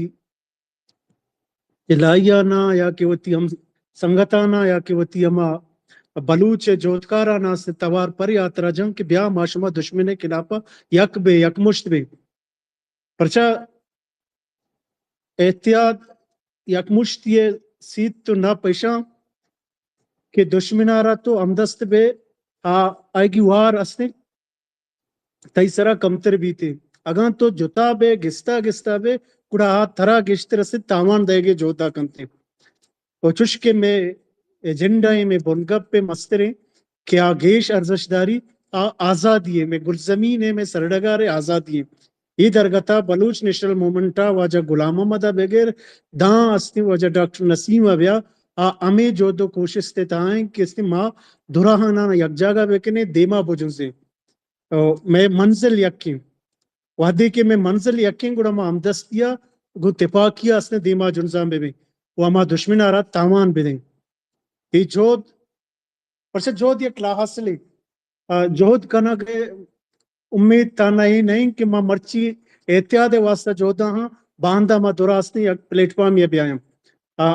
الہیاناں یا کہ وتی ہم سنگتاناں یا کہ وتی ہما بلوچ جہدکاراناں سے توار پرے ہاترا جنگ کہ بیا ما شما دشمن ء خلاف ء یک بے، یک مشت بے۔ پرچا اتحاد یک مشتی ء سیت تو نہ پیشاں کہ دشمن ء را تو ہمدست بے، آ، آئیگی وار استیں۔ تئی سرا کمتر بیت۔ اگاں تو جتا بے، گستا گستا بے، گڑا آ ترا گیشتر است تاوان دئیگے جہدا کنت۔ و چوش کہ مئے ایجنڈا ایں، مئے بنگپ ایں مستریں کہ آ گیش ارزش داری، آ آزادی ایں، مئے گلزمین ایں، مئے سرڈگار ایں، آزادی ایں۔ اے درگتا بلوچ نیشنل موومنٹ ء واجہ غلام محمد ء بغیر داں استیں واجہ ڈاکٹر نسیم ء بیا، آ ہمے جہد و کوشست ء تہا ایں کہ استیں ما دراہاناں یک جاگہ بکنیں، دیما بجنزیں۔ او، مئے منزل یکیں۔ وہدے کہ مئے منزل یکیں، گڑا ما ہمدستی ء گوں تپاکی ء استیں دیما جنزان بہ بیں و ہما دشمن ء را تاوان بدیں۔ اے جہد، پرچہ جہد یک لاحاصلیں، آ، جہد کنگ ء امید تہنا اے نہ انت کہ ما مرچی اتحاد ء واسطہ جہداں ہاں، باندا ما دراستیں یک پلیٹ فارم ء بیایاں۔ آ،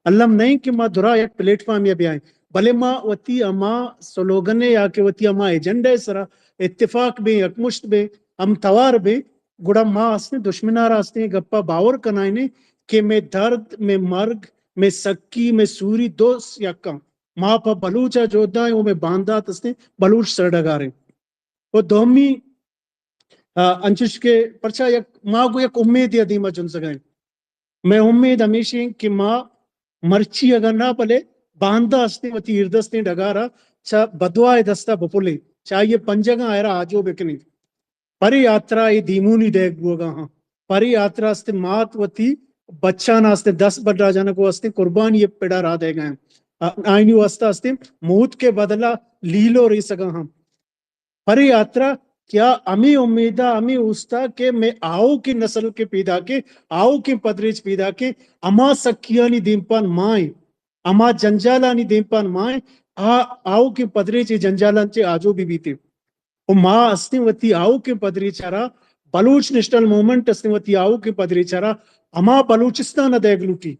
الم نہ انت کہ ما درا یک پلیٹ فارم ء بیائیں، بلے ما وتی ہما سلوگن ء یا کہ وتی ہما ایجنڈا ء سرا اتفاق بیں، یکمشت بیں، ہم توار بیں، گڑا ما استیں دشمن ء را استیں گپا باور کنائینیں کہ مئے درد، مئے مرگ، مئے سکی، مئے سوری دوست یکاں۔ ما پہ بلوچ ء جہدائیں و مئے باندات استیں بلوچ سرڈگاریں۔ و دومی، آ، انچش کہ پرچا یک، ما گوں یک امیدے ء دیما جنزگائیں۔ مئے امید ہمیش انت کہ ما مرچی اگاں نہ بلے باندا استیں وتی ایردستیں ڈگار ءَ چہ بدواہ ءِ دست ءَ بپلیں، چہ آئی ءِ پنجگاں آئرا آجو بکنیں۔ پرے ہاترا اے دیمونی دئیگ بوگا ہاں۔ پرے ہاترا استیں مات وتی بچاں استیں دست بڈا جنگ ءُ استیں قربانی ءِ پڑا را دئیگا ایں۔ آ-، آئینی واسطہ استیں موت کے بدلا لیلو ریسگا ہاں۔ پرے ہاترا کیا ہمے امیدا، ہمے اوستا کہ مئے آؤکیں نسل کے پیداکیں، آؤکیں پدریچ پیداکیں، ہما سکیانی دیمپان ما ایں، ہما جنجالانی دیمپان ما ایں، آ آؤکیں پدریچ اے جنجالاں چہ آجو بہ بیتیں۔ ءُ ما استیں وتی آؤکیں پدریچ ءَ را، بلوچ نیشنل موومنٹ استیں وتی آؤکیں پدریچ ءَ را ہما بلوچستان ءَ دئیگ لوٹی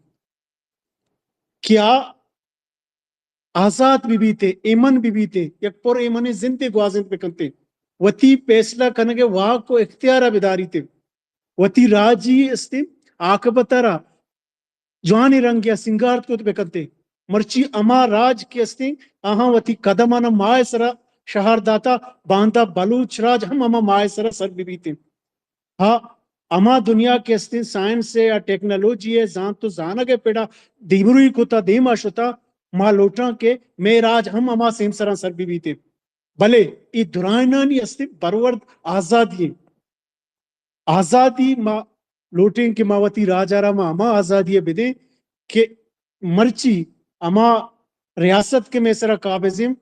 کہ آ آزات بہ بیتیں، ایمن بہ بیتیں، یک پر ایمنیں زندے گوازینت بکنتیں، وتی پیسلہ کنگ ءِ واک ءُ اختیار ءَ بداریتیں، وتی راجی استیں آکبت ءَ را جوانیں رنگے ءَ سنگارت کت بکنتیں۔ مرچی ہما راج کہ استیں، آہاں وتی قدماناں ماہ ءِ سرا شہار داتا، باندا بلوچ راج ہم ہما ماہ ءِ سرا سر بہ بیتیں۔ ہا، ہما دنیا کہ استیں سائنس ءِ یا ٹیکنالوجی ءِ زانت ءُ زانگ ءِ پڑا دیمروئی کتا، دیما شتا، ما لوٹاں کہ مئے راج ہم ہما سیمسراں سر بہ بیتیں۔ بلے اے درائینانی استیں برورد آزادی ایں۔ آزادی ما لوٹیں کہ ما وتی راج ءَ را ما ہما آزادی ءَ بدیں کہ مرچی ہما ریاست کہ مئے سرا قابض ایں،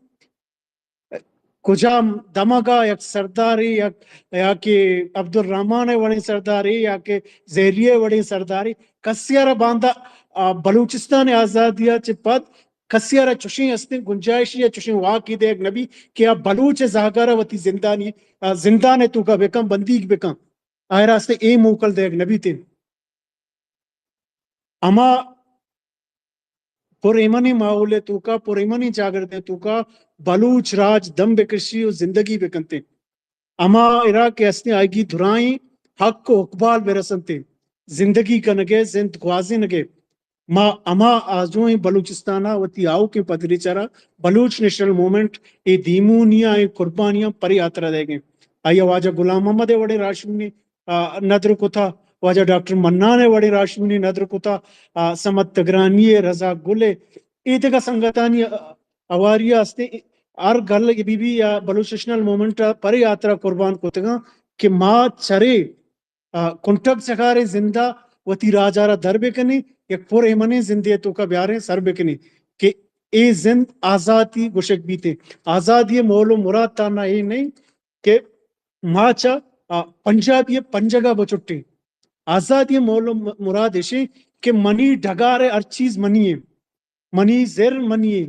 کجام دمگا یک سردارے یا، یا کہ عبدالرحمن ءِ وڑیں سردارے یا کہ زہری ءِ وڑیں سردارے، کسے ءَ را باندا، آ، بلوچستان ءِ آزادی ءَ چہ پد کسے ءَ را چشیں استیں گنجائشے یا چشیں واکے دئیگ نہ بیت کہ آ بلوچ ءِ زہگ ءَ را وتی زندانی، آ، زندان ءِ توکا بکن، بندیگ بکن۔ آئرا استیں اے موکل دئیگ نہ بیتیں۔ ہما پر ایمنیں ماحول ءِ توکا، پر ایمنیں چاگرد ءِ توکا بلوچ راج دم بکشی ءُ زندگی بکنتیں۔ ہما ارا کہ استیں آئیگی درائیں حق ءُ اقبال برسنتیں۔ زندگی کنگ ءِ، زند گوازینگ ءِ۔ ما ہما آجوئیں بلوچستان ءَ وتی آؤکیں پدریچ ءَ را بلوچ نیشنل موومنٹ اے دیمونیاں، اے قربانیاں پرے ہاترا دئیگیں۔ آئی ءَ واجہ غلام محمد ءِ وڑیں راہشونی، آ، ندر کتا، واجہ ڈاکٹر منان ءِ وڑیں راہشونی ندر کتا، آ، صمد تگرانی ءِ، رضا گل ءِ، اے دگہ سنگتانی، آ، ہواری ءَ استیں۔ ہر گل بی بی یا بلوچ نیشنل موومنٹ ءَ پرے ہاترا قربان کتگاں کہ ما چرے آ، کنٹگ چکاریں زند ءَ وتی راج ءَ را در بکنیں، یک پر ایمنیں زندے ءِ توکا بیاریں، سر بکنیں کہ اے زند آزادی گوشگ بیتیں۔ آزادی ءِ مول ءُ مراد تہنا اے نہ انت کہ ما چہ، آ، پنجابی ءِ پنجگ ءَ بچٹیں۔ آزادی ءِ مول ءُ م-، مراد اش انت کہ منی ڈگار ءِ ہر چیز منی انت۔ منی زر منی ایں،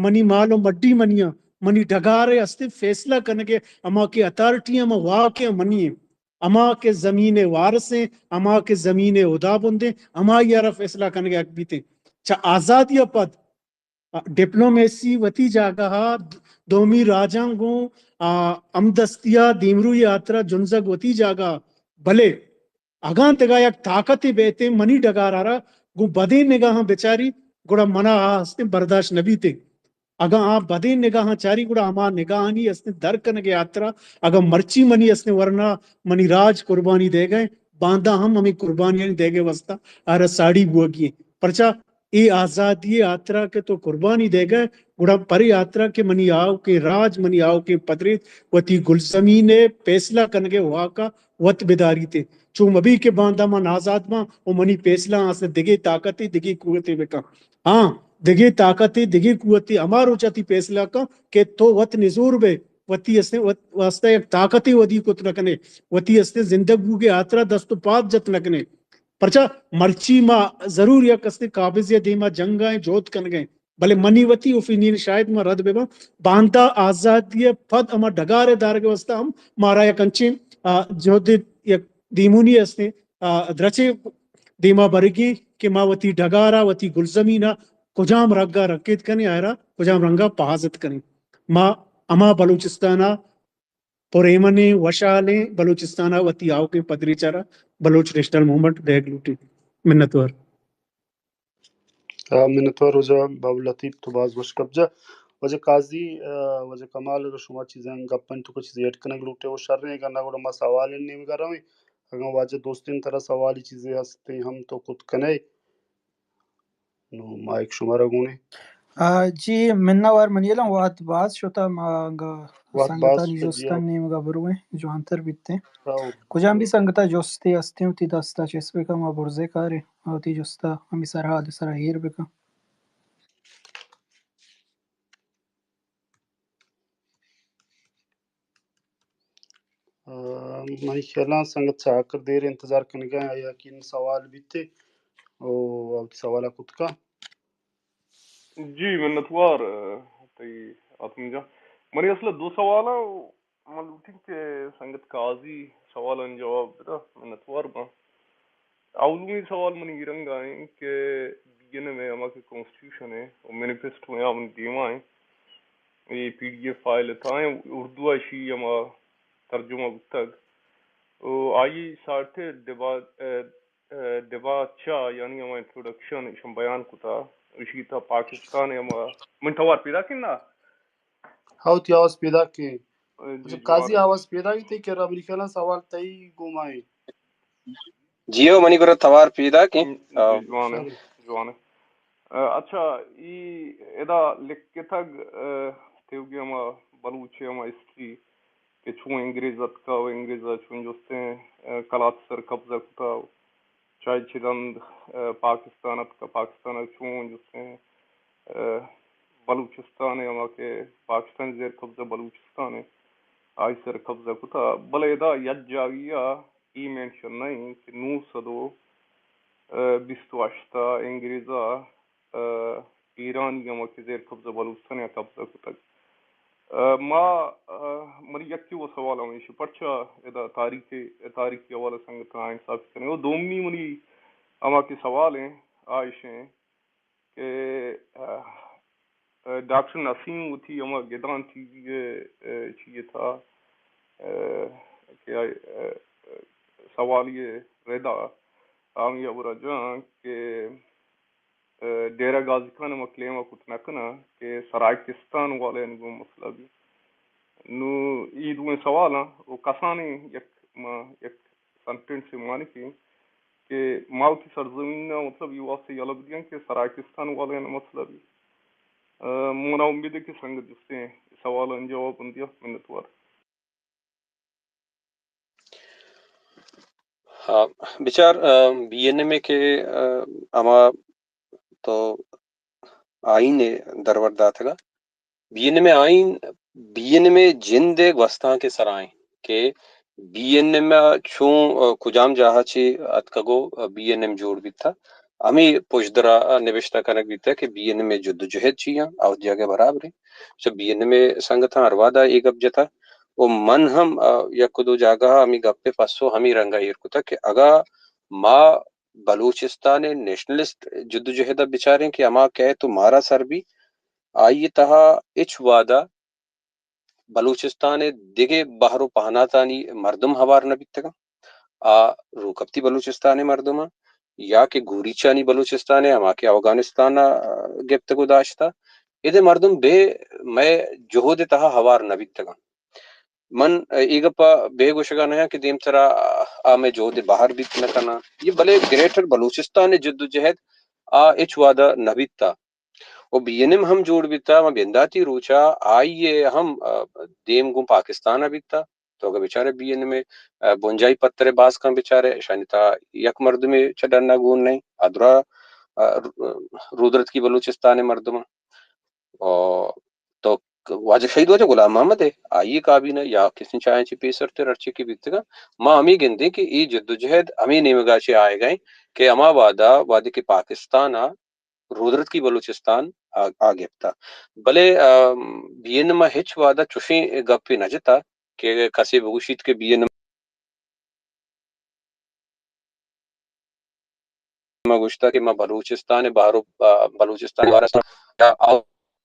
منی مال ءُ مڈی منی آں، منی ڈگار ءِ استیں فیصلہ کنگ ءِ ہما کہ اتھارٹی، ہما واک ءِ منی ایں، ہما کہ زمین ءِ وارث ایں، ہما کہ زمین ءِ ہدابند ایں، ہمائی ءَ را فیصلہ کنگ ءِ حق بیتیں۔ چہ آزادی ءَ پد ڈپلومیسی وتی جاگہ ءَ، دومی راجاں گوں، آ، ہمدستی ءَ دیمروئی ءِ ہاترا جنزگ وتی جاگہ ءَ، بلے اگاں دگہ یک طاقتے بیتیں منی ڈگار ءَ را گوں بدیں نگاہاں بچاری، گڑا منا آ ہستیں برداشت نہ بیتیں۔ اگاں آ بدیں نگاہاں چاری، گڑا ہما نگاہانی ہستیں در کنگ ءِ ہاترا اگاں مرچی منی ہستیں ورنا منی راج قربانی دئیگ ءَ، باندا ہم ہمے قربانیانی دئیگ ءِ واستہ آ را ساڑی بوگی ایں۔ پرچا اے آزادی ءِ ہاترا کہ تو قربانی دئیگ ءَ، گڑا پرے ہاترا کہ منی آؤکیں راج، منی آؤکیں پدریچ وتی گلزمین ءِ پیسلہ کنگ ءِ واک ءَ وت بداریت۔ چو مبی کہ باندا من آزاد باں ءُ منی پیسلہ آں است دگہ طاقتے، دگہ قوتے بکن۔ ہاں، دگہ طاقتے، دگہ قوتے ہما روچ ءَ تئی پیسلہ کن کہ تو وت نزور بئے، وتی است وت-، واستہ یک طاقتے ودی کت نہ کنے، وتی است زندگ بوگ ءِ ہاترا دست ءُ پاد جت نہ کنے۔ پرچا مرچی ما ضرور یک است قابضے ءِ دیما جنگ ءَ ایں، جہد کنگ ءَ ایں۔ بلے منی وتی اوپینین، شاید ما رد بہ باں، باندا آزادی ءَ پد ہما ڈگار ءِ دارگ ءِ واستہ ہم مارا یک انچیں، آ، جہد ءِ یک دیمونی استیں، آ، درچے دیما برگی کہ ما وتی ڈگار ءَ، وتی گلزمین ءَ کجام رنگ ءَ رکیت کنیں، آئرا کجام رنگ ءَ پہازت کنیں۔ ما ہما بلوچستان ءَ پر ایمنیں، وشحالیں بلوچستان ءَ وتی آؤکیں پدریچ ءَ را بلوچ نیشنل موومنٹ دئیگ لوٹیت۔ منتوار۔ آ، منتوار واجہ بابل لطیف، تو باز وش گپ جا۔ واجہ قاضی، آ، واجہ کمال، اگر شما چیزیں گپانی توکا چیزے ایڈ کنگ لوٹے و شریں، اگر نہ گڑا ما سوال نیمگا رویں۔ اگاں واجہ دوستین ترا سوالی چیزے ہستیں ہم تو کت کنے۔ نو مائک شمارا گونے۔ آ، جی، منوار منیلاں، وقت باز شتا، ما انگا وقت باز سنگتانی شتا، جی، جستان ہاں۔ نیمگا برویں، جوانتر بیتیں۔ ہاں۔ کجام بھی سنگتا جستے ہستیں، وتی دستا چست بکا، ما برزے کاریں، وتی جستا ہمی سرحال سرا ایر بکا۔ آ، منی خیالاں سنگت چاکر دیر انتظار کنگا، آیا کہ سوال بیتے، او وتی سوالا کتکا۔ جی، منتوار، آ، تئی آتم جان۔ منی اصل دو سوال ہیں، من لوٹیں کہ سنگت قاضی سوالان جواب بدا، منتوار باں۔ اولمی سوال منی ای رنگ آئیں کہ بی این ایم اے ہما کہ کانسٹیٹیوشن ہے و مینیفیسٹو ہے، آ منی دیما ہیں۔ اے پی ڈی ایف فائل تھا ہیں، اردو اشی ہما ترجمہ بوتگ۔ و آئی سارتے دبا-، اے، اے، دباچہ یعنی ہما انٹروڈکشن اشان بیان کتا، اشی تا پاکستان ہما من توار پیدا کنا۔ ہاؤ، تئی آواز پیداک ایں۔ جی، اچھا، قاضی جوان۔ آواز پیداک ایں کہ ربی خیالاں سوال تئی گوما ایں۔ جی ہو، منی گورا توار پیداک ایں۔ جی، آ۔ جوان ایں، شاباش۔ جوان ایں۔ آ، اچھا، ای ادا لکھتگ، آ، تیوگی ہما بلوچ ہما ہسٹری کہ چون انگریز اتکا و انگریز چون جستیں، آ، کلات سر قبضہ کتا۔ چاہے چہ رند، آ، پاکستان اتکا، پاکستان ء چون جستیں، آ، بلوچستان ء ہما کہ پاکستان زیر قبضہ بلوچستان ء آئی سر قبضہ کتا، بلے ادا یک جاگہی ء ای مینشن نہ انت کہ نو سد و، آ، بیست و ہشت ء انگریز ء، آ، ایرانی ہما کہ زیر قبضہ بلوچستان ء قبضہ کتگ۔ آ، ما، آ، منی یکے و سوال ہمیش، پرچا ادا تاریخ، تاریخی حوالہ سنگتاں انصافی کنیں؟ و دومی منی ہما کہ سوال ہیں، آ ایش ہیں کہ، آ، آ، ڈاکٹر نسیم وتی ہما گدان ٹی وی ء، آ، چیئے تھا، آ، کہ آ، آ، سوالی ردا آمی ابرا جان کہ ڈیرہ غازی خان ء ما کلیم ء کت نہ کناں کہ سرائیکستان والایانی گوں مسئلہ بی۔ نوں اے دوئیں سوال آں و کسانیں یک، ما یک سنٹنس ء مانکیں کہ ما وتی سرزمین ء مطلب اے واسطہ یلہ بدیاں کہ سرائیکستان والایانی مسئلہ بی۔ آ، منا امید ہے کہ سنگت جستیں سوال آں جواب دیا۔ منتوار۔ ہاں، بچار، آ، بی این ایم ء کہ، آ، ہما تو آئین ء درور داتگ ء، بی این ایم ء آئین، بی این ایم ء جند ء گوستانک ء سرا انت کہ بی این ایم ء چون، آ، کجام جاہ ء چہ اتکگ ء بی این ایم جوڑ بیتگ، ہمے پژدر ء نبشتہ کنگ بیتگ کہ بی این ایم ء جدوجہد چی انت، آ جاگہ برابر انت۔ چہ بی این ایم ء سنگتاں ہر وہد ء اے گپ جتگ و من ہم، آ، یک و دو جاگہ ء ہمے گپ ء پسو ہمے رنگ ء ایر کتگ کہ اگاں ما بلوچستان ء نیشنلسٹ جدوجہد ء بچاریں کہ ہما کئیت و مارا سر بی، آئی ء تہا ہچ وہد ء بلوچستان ء دگہ بہر و پہناتانی مردم ہوار نہ بیتگ انت۔ آ روکپتی بلوچستان ء مردم انت یا کہ گوریچانی بلوچستان ء، ہما کہ اوگانستان ء گپتگ و داشتہ، اد ء مردم بہ مئے جہد ء تہا ہوار نہ بیتگ انت۔ من اے گپ ء بہ گوشگ ء نیاں کہ دیمترا آ مئے جہد ء بہر بیت نہ کناں۔ یہ بلے گریٹر بلوچستان ء جدوجہد آ ہچ وہد ء نہ بیتہ۔ و بی این ایم ہم جوڑ بیتہ، ما بنداتی روچ ء آئی ء ہم، آ، دیم گوں پاکستان ء بیتہ۔ تو اگہ بچارے بی این ایم ء، آ، بنجاہی پتر ء باز کن بچارے، اشانی تہا یک مردمے چہ ڈن ء گون نئیں۔ آ درا، آ، رودرتکی بلوچستان ء مردم انت۔ و تو واجہ شہید واجہ غلام محمد ء آئی ء کابینہ یا کسیں چاہیں چہ پیسر تر ہرچی کہ بیتگاں، ما ہمے گندیں کہ اے جدوجہد ہمے نیمگا چہ آیگا انت کہ ہما وہدا وہدے کہ پاکستان ء رودرتکی بلوچستان آ، آ گپتا۔ بلے، آ، بی این ایم ء ہچ وہدا چوشیں گپے نہ جتا کہ کسے بگوشیت کہ بی این ایم ما گوشتا کہ ما بلوچستان ء بہر و، آ، بلوچستان ء بارہ یا او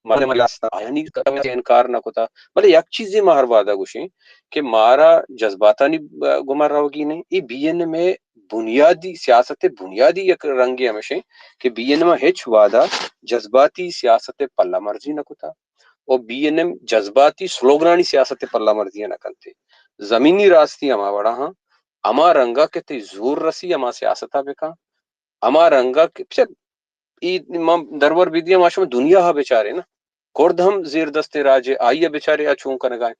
مردم ریاست آیانی قدم ء انکار نہ کتا۔ بلے یک چیزے ما ہر وہدا گوشیں کہ مارا جذباتانی، آ، گما روگی نہیں۔ اے بی این ایم ء بنیادی، سیاست ء بنیادی یک رنگے ہمیش انت کہ بی این ایم ء ہچ وہدا جذباتی سیاست ء پلہ مرزی نہ کتا۔ و بی این ایم جذباتی سلوگنانی سیاست ء پلہ مرزی نہ کنتے۔ زمینی راستی ہما وڑا ہاں ہما رنگا کہ تئی زور رسی، ہما سیاست ءَ بکن۔ ہما رنگا کہ، بچار، ای ما درور بیدی، ما شما دنیا ءَ بچارے نا، کرد ہم زیر دستیں راجے، آئی ءَ بچارے آ چون کنگا انت۔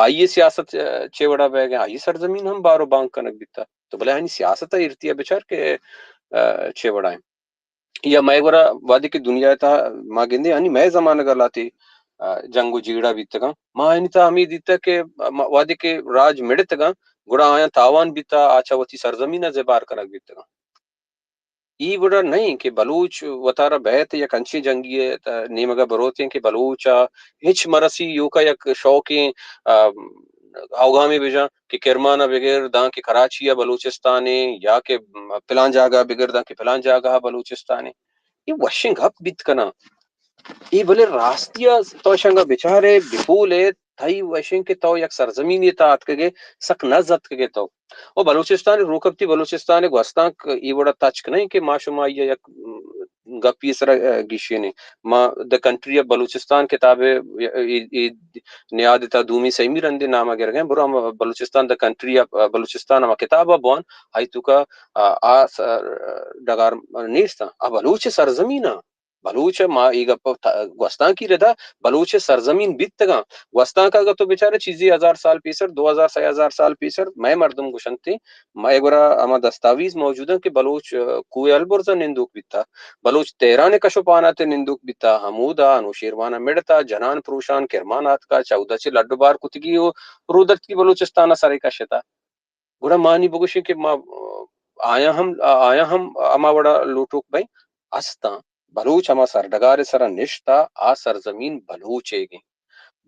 آئی ءِ سیاست، آ، چے وڑا بیگ ءَ، آئی ءِ سرزمین ہم بار و بانگ کنگ بیتا۔ تو بلے آنی سیاست ءَ ایرتی ءَ بچار کہ، آ، چے وڑا انت۔ یا مئے گورا وہدے کہ دنیا ءِ تہا ما گندیں، آنی مئے زمانگ ءَ لہتے، آ، جنگ و جیڑہ بیتگاں۔ ما آنی تہا ہمے دیتگ کہ ما، وہدے کہ راج مڑتگاں، گڑا آیاں تاوان بیتا، آ چہ وتی سرزمین ءَ زبہر کنگ بیتگاں۔ ای وڑا نہ انت کہ بلوچ وتارا بئیت یک انچیں جنگی ءِ نیمگ ءَ بروتیں کہ بلوچ ءَ ہچ مرسی، ایوکا یک شوقیں، آ، اوگامے بجاں کہ کرمان ءَ بگر داں کہ کراچی ءَ بلوچستان ءَ، یا کہ پلان جاگہ ءَ بگر داں کہ پلان جاگہ ءَ بلوچستان ءَ۔ اے وشیں گپ بیت کناں۔ اے بلے راستی ءَ تو شنگا بچارے، بپولے، تئی وشیں کہ تو یک سرزمینے تہا اتکگے، سک نز اتکگے تو۔ و بلوچستان ءِ روکپتی، بلوچستان ءِ گوستانک اے وڑا تچک نہ انت کہ ما شما آئی ءَ یک، م، گپی سرا، ا، گیشینیں۔ ما دی کنٹری آف بلوچستان کتاب ءِ، اے، اے، اے نیاد ءِ تہا دومی سیمی رندے نام ءَ گرگیں، برو ہم بلوچستان، دی کنٹری آف بلوچستان ہما کتاب ءَ بوان، آئی توکا، آ، آ س-، ڈگار نیست۔ آ بلوچ سرزمین ءَ بلوچ ءَ، ما اے گپ ءَ ت-، گوستانکی ردا بلوچ ءِ سرزمین بیتگاں۔ گوستانک اگاں تو بچارے چیزے ہزار سال پیسر، دو ہزار، سئے ہزار سال پیسر، مئے مردم گوشنت، مئے گورا ہما دستاویز موجود انت کہ بلوچ، آ، کوہ البرز ءَ نندوک بیتا، بلوچ تہران ءِ کش و پانات ءَ نندوک بیتا، ہمودا انوشیروان ءَ مڑتا، جنان پروشان کرمان آتکا، چہ اودا چہ لڈ و بار کتگی و رودرتگی بلوچستان ءَ سرے کشتا۔ گڑا ما نی بگوشیں کہ ما، آیاں ہم، آیاں ہم ہما وڑا لوٹوک بئیں، استاں۔ بلوچ ہما سرڈگار ءِ سرا نشتا، آ سرزمین بلوچ ئیگیں۔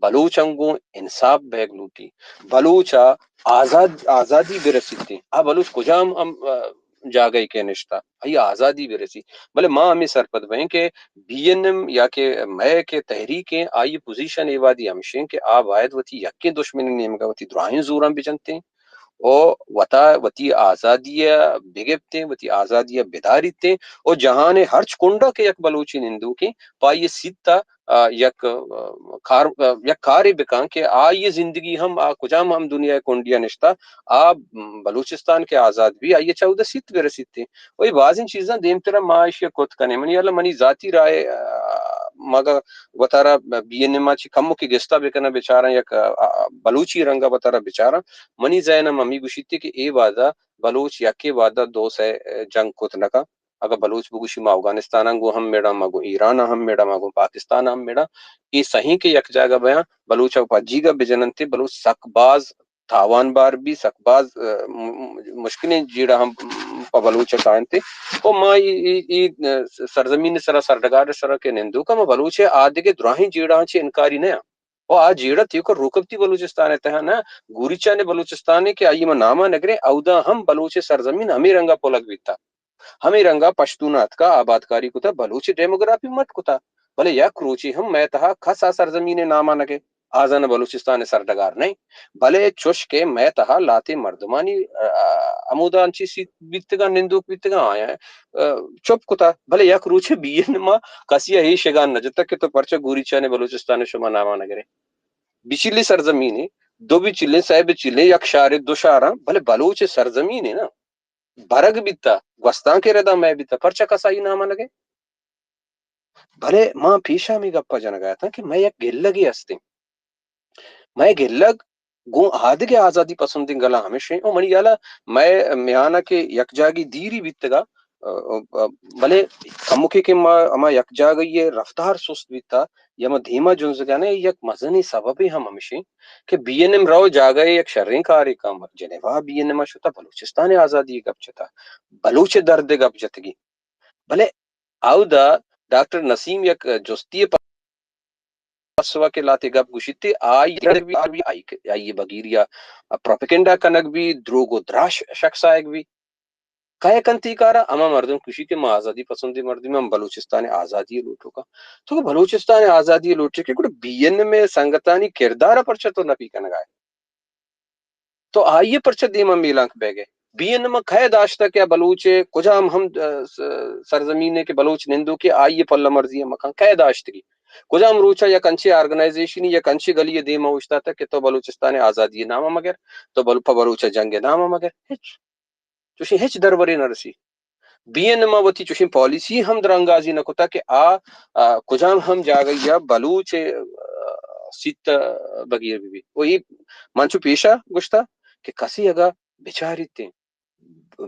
بلوچ انگوں انصاف بیگ لوٹی۔ بلوچ ءَ آزاد، آزادی برسیتیں۔ آ بلوچ کجام ہم، آ، جاگہے کہ نشتا، آئی آزادی برسی۔ بلے ما ہمے سرپد بئیں کہ بی این ایم یا کہ مئے کہ تحریک ایں، آئی پوزیشن اے وہدی ہمشیں کہ آ باید وتی یکیں دشمن ءِ نیمگا وتی دراہیں زوراں بجنتیں۔ و وتا وتی آزادی ءَ بگپتیں، وتی آزادی ءَ بداریتیں، و جہان ءِ ہرچ کنڈا کہ یک بلوچے نندوکیں، پہ آئی سیت ءَ، آ، یک، آ، کار، آ، یک کارے بکن کہ آئی زندگی ہم، آ کجام ہم دنیا ءِ کنڈی ءَ نشتہ، آ بلوچستان کہ آزاد بی، آئی چہ اود سیت برسیتیں۔ و اے بازیں چیزاں دیمترا ما ایشی ءَ کت کنیں۔ منی ہیال ءَ منی ذاتی رائے، آ، مگہ وتارا بی این ایم ءَ چہ کمکے گستا بکناں، بچاراں یک، آ، آ، بلوچی رنگا وتارا بچاراں، منی ذہن ہم ہمے گوشیت کہ اے وہدا بلوچ یکے وہدا دو سئے جنگ کت نہ کن۔ اگاں بلوچ بگوشی ما اوگانستان ءَ گوں ہم مڑاں، ما گوں ایران ءَ ہم مڑاں، ما گوں پاکستان ءَ ہم مڑاں، اے سہی کہ یک جاگہ بیاں، بلوچ ءَ پجیگ ءَ بجننت، بلوچ سک باز تاوان بار بی، سک باز، آ، م-، م-، مشکلیں جیڑہ ہم پہ بلوچ ءَ کاینت۔ و ما ای، ای، ای سرزمین ءِ سرا، سرڈگار ءِ سرا کہ نندوک آں، ما بلوچ ءِ آ دگہ دراہیں جیڑہاں چہ انکاری نہ آں۔ و آ جیڑہ تیوکا روکپتی بلوچستان ءِ تہا نہ، گوریچان ءِ بلوچستان ءِ کہ آئی ما ناما نگریں، اودا ہم بلوچ ءِ سرزمین ہمے رنگا پلگ بیتا۔ ہمے رنگا پشتون اتکا، آبادکاری کتا، بلوچ ڈیموگرافی مٹ کتا۔ بلے یک روچے ہم مئے تہا کس آ سرزمین ءِ ناما نگے۔ آ زاناں بلوچستان ءِ سرڈگار نئیں۔ بلے چوش کہ مئے تہا لہتیں مردمانی، آ، ہمودا انچیں سیت بیتگاں، نندوک بیتگاں، آیاں، آ، چپ کتا۔ بلے یک روچے بی این ایم ءَ کسی ءَ اے شگان نہ جتگ کہ تو پرچا گوریچان ءِ بلوچستان ءِ شما ناما نگرے۔ بچلیں سرزمینے، دو بچلیں، سئے بچلیں، یک شہرے، دو شہراں، بلے بلوچ ءِ سرزمینے نا۔ برگ بیتا، گوستانک ءِ ردا مئے بیتا، پرچا کس آئی ناما نگے؟ بلے ما پیشا ہمے گپا جنگا اتاں کہ مئے یک گلگے ہستیں۔ مئے گلگ گوں آدگہ آزادی پسندیں گلاں ہمیش ایں۔ او منی ہیالا مئے میانا کہ یک جاگے دیری بیتگا، ا، ا، بلے کمکے کہ ما ہما یک جاگہی ءِ رفتار سست بیتا یا ما دیما جنزگا نہ، یک مزنیں سببے ہم ہمیش ایں کہ بی این ایم رو جاگہے یک شریں کارے کن، جنیوا بی این ایم ءَ شتا، بلوچستان ءِ آزادی ءِ گپ جتا، بلوچ ءِ درد ءِ گپ جتگی۔ بلے اودا ڈاکٹر نسیم یک جستی ءِ پسوا کہ لہتے گپ گوشیت، آئی، آئی، آئی بگیریا پروپیگنڈا کنگ بی، دروگ و دراہ شخص آیگ بی۔ کئے کنت اے کارا؟ ہما مردم گوشی کہ ما آزادی پسندیں مردم، ہم بلوچستان ءِ آزادی ءِ لوٹوکاں۔ تو بلوچستان ءِ آزادی ءِ لوٹے کہ گڑا بی این ایم ءِ سنگتانی کردار ءَ پرچا تو نپی کنگا ئے؟ تو آئی ءَ پرچا دیما میلانک بیگ ئے؟ بی این ایم ءَ کئے داشتہ کہ آ بلوچ ءِ کجام ہم، ا، س-، سرزمین ءَ کہ بلوچ نندوکے آئی ءِ پلہ مرزی ءَ مکن، کئے داشتگی؟ کجام روچا یک انچیں آرگنائزیشنی، یک انچیں گلی ءِ دیما اوشتاتگ کہ تو بلوچستان ءِ آزادی ءِ نام ءَ مگر، تو بل-، پہ بلوچ ءِ جنگ ءِ نام ءَ مگر، ہچ، چوشیں ہچ درورے نہ رسی۔ بی این ایم ءَ وتی چوشیں پالیسی ہم درانگازی نہ کتگ کہ آ، آ، کجام ہم جاگہی ءَ بلوچ ءِ، آ، سیت ءَ بگیر بہ بیت۔ و اے من چو پیشا گوشتہ کہ کسے اگاں بچاریت،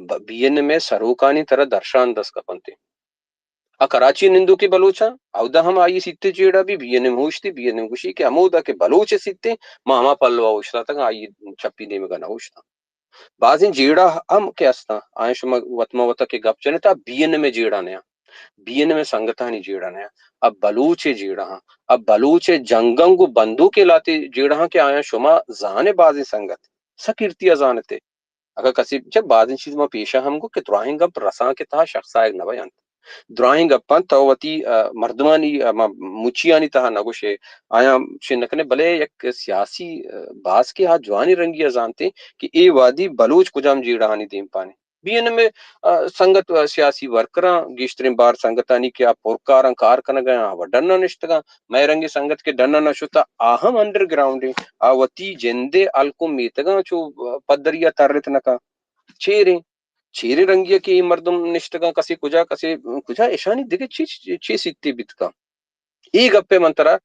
ب-، بی این ایم ءِ سروکانی ترا درشان دست کپنت۔ آ کراچی ءِ نندوکیں بلوچاں، اودا ہم آئی ءِ سیت ءِ جیڑہ بی، بی این ایم اوشتی، بی این ایم گوشی کہ ہمودا کہ بلوچ ءِ سیت انت، ما ہما پلو ءَ اوشتاتگاں، آئی ءِ چپی نیمگا نہ اوشتاں۔ بازیں جیڑہ ہم کہ استاں، آیاں شما وت ما وتا کہ گپ جنت، آ بی این ایم ءِ جیڑہ نیاں، بی این ایم ءِ سنگتانی جیڑہ نیاں، آ بلوچ ءِ جیڑہ ہاں، آ بلوچ ءِ جنگاں گوں بندوکیں لہتے جیڑہ ہاں کہ آیاں شما زانے، بازیں سنگت سک ایرتی ءَ زانتے۔ اگاں کسے، چہ بازیں چیز ما پیشا ہم گو کہ دراہیں گپ رسانک ءِ تہا شخص آیگ نہ بینت۔ دراہیں گپاں تو وتی، آ، مردمانی، آ، ما مچیانی تہا نہ گوشے، آیاں چے نہ کنے، بلے یک سیاسی، آ، باسکے آ جوانیں رنگی ءَ زانتے کہ اے وہدی بلوچ کجام جیڑہانی دیمپانے۔ بی این ایم ءِ، آ، سنگت، آ، سیاسی ورکراں، گیشتریں بار سنگتانی کہ آ پرکاراں، کار کنگ ءَ آں، آ وت ڈن ءَ نشتگاں۔ مئے رنگیں سنگت کہ ڈن ءَ نہ شتہ، آ ہم انڈر گراؤنڈ ایں، آ وتی جند ءِ ہلک ءُ میتگاں چو، آ، پدری ءَ ترت نہ کن۔ چیریں، چیریں رنگی ءَ کہ اے مردم نشتگاں، کسے کجا، کسے کجا، اشانی دگہ چی، چی، چی سیتے بیت کن۔ اے گپ ءَ من ترا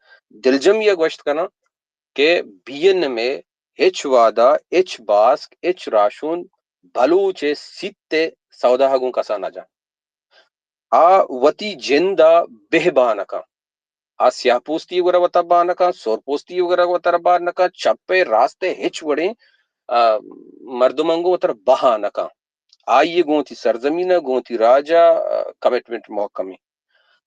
دلجمی ءَ گوشت کناں کہ بی این ایم ءِ ہچ وہد ءَ ہچ باسک، ہچ راہشون بلوچ ءِ سیت ءِ سودا ءَ گوں کسا نہ جاں۔ آ وتی جند ءَ بہ بہا نہ کن۔ آ سیاہ پوستی وغیرہ وتا بہا نہ کن، سور پوستی وغیرہ وتا بہا نہ کن، چپ ءِ راست ءِ ہچ وڑیں، آ، مردماں گوں وترا بہا نہ کن۔ آئی ءَ گوں وتی سرزمین ءَ، گوں وتی راج ءَ، آ، کمٹمنٹ محکم ایں۔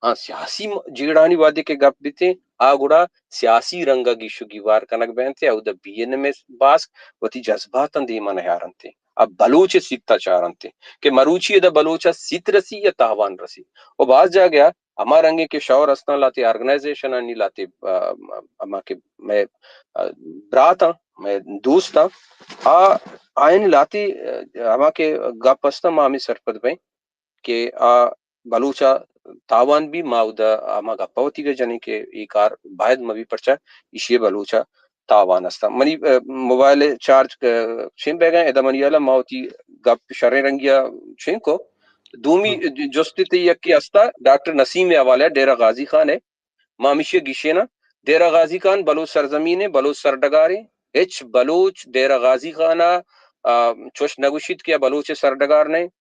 ہاں، سیاسی م-، جیڑہانی وہدے کہ گپ بیت ایں، آ گڑا سیاسی رنگ ءَ گیش ءُ گیوار کنگ بینت، اودا بی این ایم ءِ باسک وتی جذباتاں دیما نیارنت، آ بلوچ ءِ سیت ءَ چارنت کہ مروچی ادا بلوچ ءَ سیت رسی یا تاوان رسی۔ و باز جاگہ ءَ ہما رنگیں کہ شور استاں، لہتے آرگنائزیشنانی، لہتے، آ، ہما کہ مئے، آ، براتاں، مئے دوستاں، آ، آیانی لہتے، آ، ہما کہ گپ استاں، ما ہمے سرپد بئیں کہ آ بلوچ ءَ تاوان بی، ما اودا ہما گپ ءَ وتیگ ءَ جنیں کہ اے کار باید مہ بی، پرچا ایشی ءَ بلوچ ءَ تاوان است۔ منی، آ، موبائل ءِ چارج، آ، شنگ بیگ ءَ، ادا منی ہیال ءَ ما وتی گپ شریں رنگی ءَ شنگ کو۔ دومی جستے تئی یکے است ءَ ڈاکٹر نسیم ءِ حوالہ ءَ، ڈیرہ غازی خان ءِ۔ ما ہمیشی ءَ گیشیناں، ڈیرہ غازی خان بلوچ سرزمین ءِ، بلوچ سرڈگار ءِ، ہچ بلوچ ڈیرہ غازی خان ءَ، آ، چوش نہ گوشیت کہ آ بلوچ ءِ سرڈگار نہ اِنت۔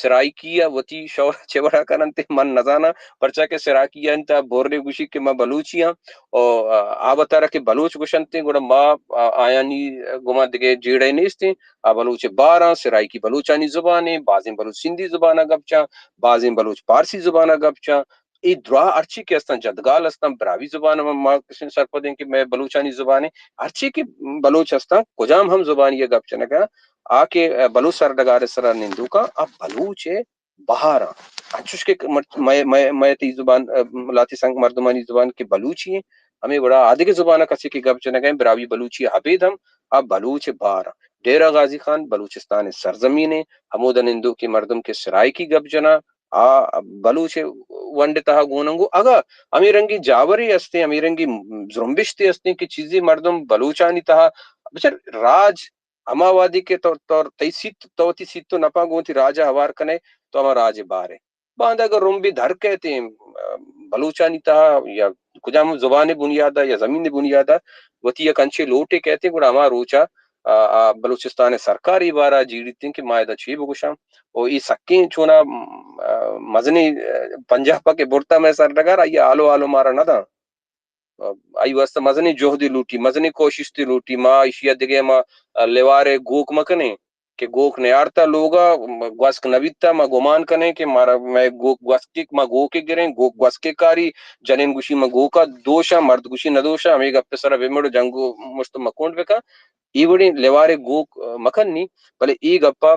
سرائیکی ءَ وتی شور چہ وڑا کننت، من نزاناں، پرچا کہ سرائیکی ءَ انت، بورڈے گوشی کہ ما بلوچی آں، او، آ، آ وتارا کہ بلوچ گوشنت، گڑا ما، آ، آیانی گما دگہ جیڑہ نیست ایں۔ آ بلوچ ءِ بہر آں، سرائیکی بلوچانی زبان ایں، بازیں بلوچ سندھی زبان ءَ گپ چاں، بازیں بلوچ پارسی زبان ءَ گپ چاں۔ اے دراہ ہرچی کہ استاں، جدگال استاں، براہوئی زبان ءَ ما، ما سرپد ایں کہ مئے بلوچانی زبان ایں۔ ہرچی کہ بلوچ استاں، کجام ہم زبانی ءَ گپ جنگ ءَ، آ کہ بلوچ سرڈگار ءِ سرا نندوکاں، آ بلوچ ءِ بہر آں۔ انچوش کہ مر-، مئے، مئے، مئے تئی زبان، آ، لہتے سنگ مردمانی زبان کہ بلوچی ایں، ہمے وڑا آدگہ زبان ءَ کسے کہ گپ جنگ ءَ ایں، براہوئی بلوچی ءَ ابید ہم آ بلوچ ءِ بہر آں۔ ڈیرہ غازی خان بلوچستان ءِ سرزمین ایں، ہمودا نندوکیں مردم کہ سرائیکی گپ جناں، آ بلوچ ءِ ونڈ ءِ تہا گون انت۔ گوں اگاں ہمے رنگیں جاورے استیں، ہمے رنگیں زرمبشتے استیں کہ چیزے مردم بلوچانی تہا، بچار، راج ہما وہدے کہ تو، تو تئی سیت، تو وتی سیت ءُ نپاں گوں وتی راج ءَ ہوار کنئے، تو ہما راج ءِ بہر ئے۔ باندا اگاں رمبے در کئیت ایں، آ، بلوچانی تہا یا کجام زبان ءِ بنیاد ءَ یا زمین ءِ بنیاد ءَ وتی یک انچیں لوٹے کئیت ایں، گڑا ہما روچ ءَ، آ، آ، بلوچستان ءِ سرکار اے بارہ ءَ جیڑیت ایں کہ ما ادا چے بگوشاں۔ او اے سکیں چوناہا، آ، مزنیں، آ، پنجاب ءَ کہ برتہ مئے سرڈگار، آئی ءَ ہالو ہالو مارا نہ داں۔ آئی واسطہ مزنیں جہدے لوٹی، مزنیں کوشستے لوٹی۔ ما ایشی ءَ دگہ ما لیوار ءِ گوک مہ کنیں کہ گوک نیارتا لوگ ءَ، گوسک نہ بیتا، ما گمان کنیں کہ مارا، مئے گوک گوسکے، ما گوکے گریں، گوک گوسکے کاری، جنین گوشی ما گوک ءَ دوشاں، مرد گوشی نہ دوشاں، ہمے گپ ءِ سرا بہ مڑ ءُ جنگ ءُ مشت ءُ مکونڈ بہ کن۔ اے وڑیں لیوار ءِ گوک، آ، مہ کنی، بلے اے گپ ءَ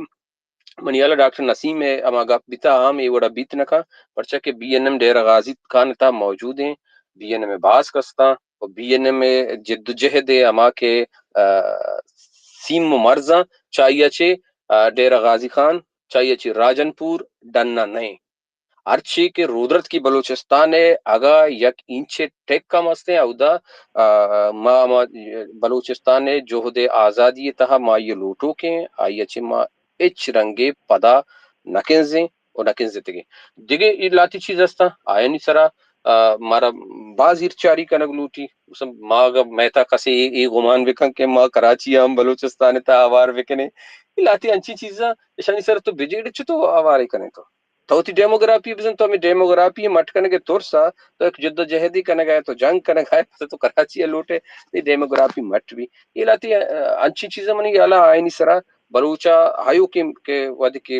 منی ہیال ءَ ڈاکٹر نسیم ءِ ہما گپ بیتا ہم اے وڑا بیت نہ کن، پرچا کہ بی این ایم ڈیرہ غازی خان ءِ تہا موجود ایں، بی این ایم ءِ باسک استاں، و بی این ایم ءِ جدوجہد ءِ ہما کہ، آ، سیم و مرزاں، چہ آئی ءَ چہ، آ، ڈیرہ غازی خان، چہ آئی ءَ چہ راجن پور ڈن ءَ نہ ایں۔ ہرچی کہ رودرتکی بلوچستان ء اگاں یک اینچے ٹک ہم ہستیں، اودا، آ، ما، ما بلوچستان ء جہد آزادی ء تہا ما یہ لوٹوکیں، آئی ء چہ ما ہچ رنگے پدا نہ کنزیں و نہ کنزتگیں۔ دگہ اے لاتی چیز ہستاں، آیانی سرا، آ، مارا باز ہیرچاری کنگ لوٹی۔ مثلاً ما اگاں میتا کسے اے، اے گمان بکن کہ ما کراچی ء ہم بلوچستان ء تہا آوار بکنیں، اے لاتی انچیں چیزاں اشانی سرا تو بجیڑ چتو آوارے کنیں تو؟ تو وتی ڈیموگرافی بزن، تو ہمیں ڈیموگرافی مٹ کنگ ء ترس ء تو یک جدوجہدی کنگ ء تو جنگ کنگ ء تو کراچی ء لوٹ ء تئی ڈیموگرافی مٹ بی۔ اے لاتی، ا، انچیں چیزاں منی ہیال ء آیانی سرا بلوچ ء آیوکیں کہ وھدے کہ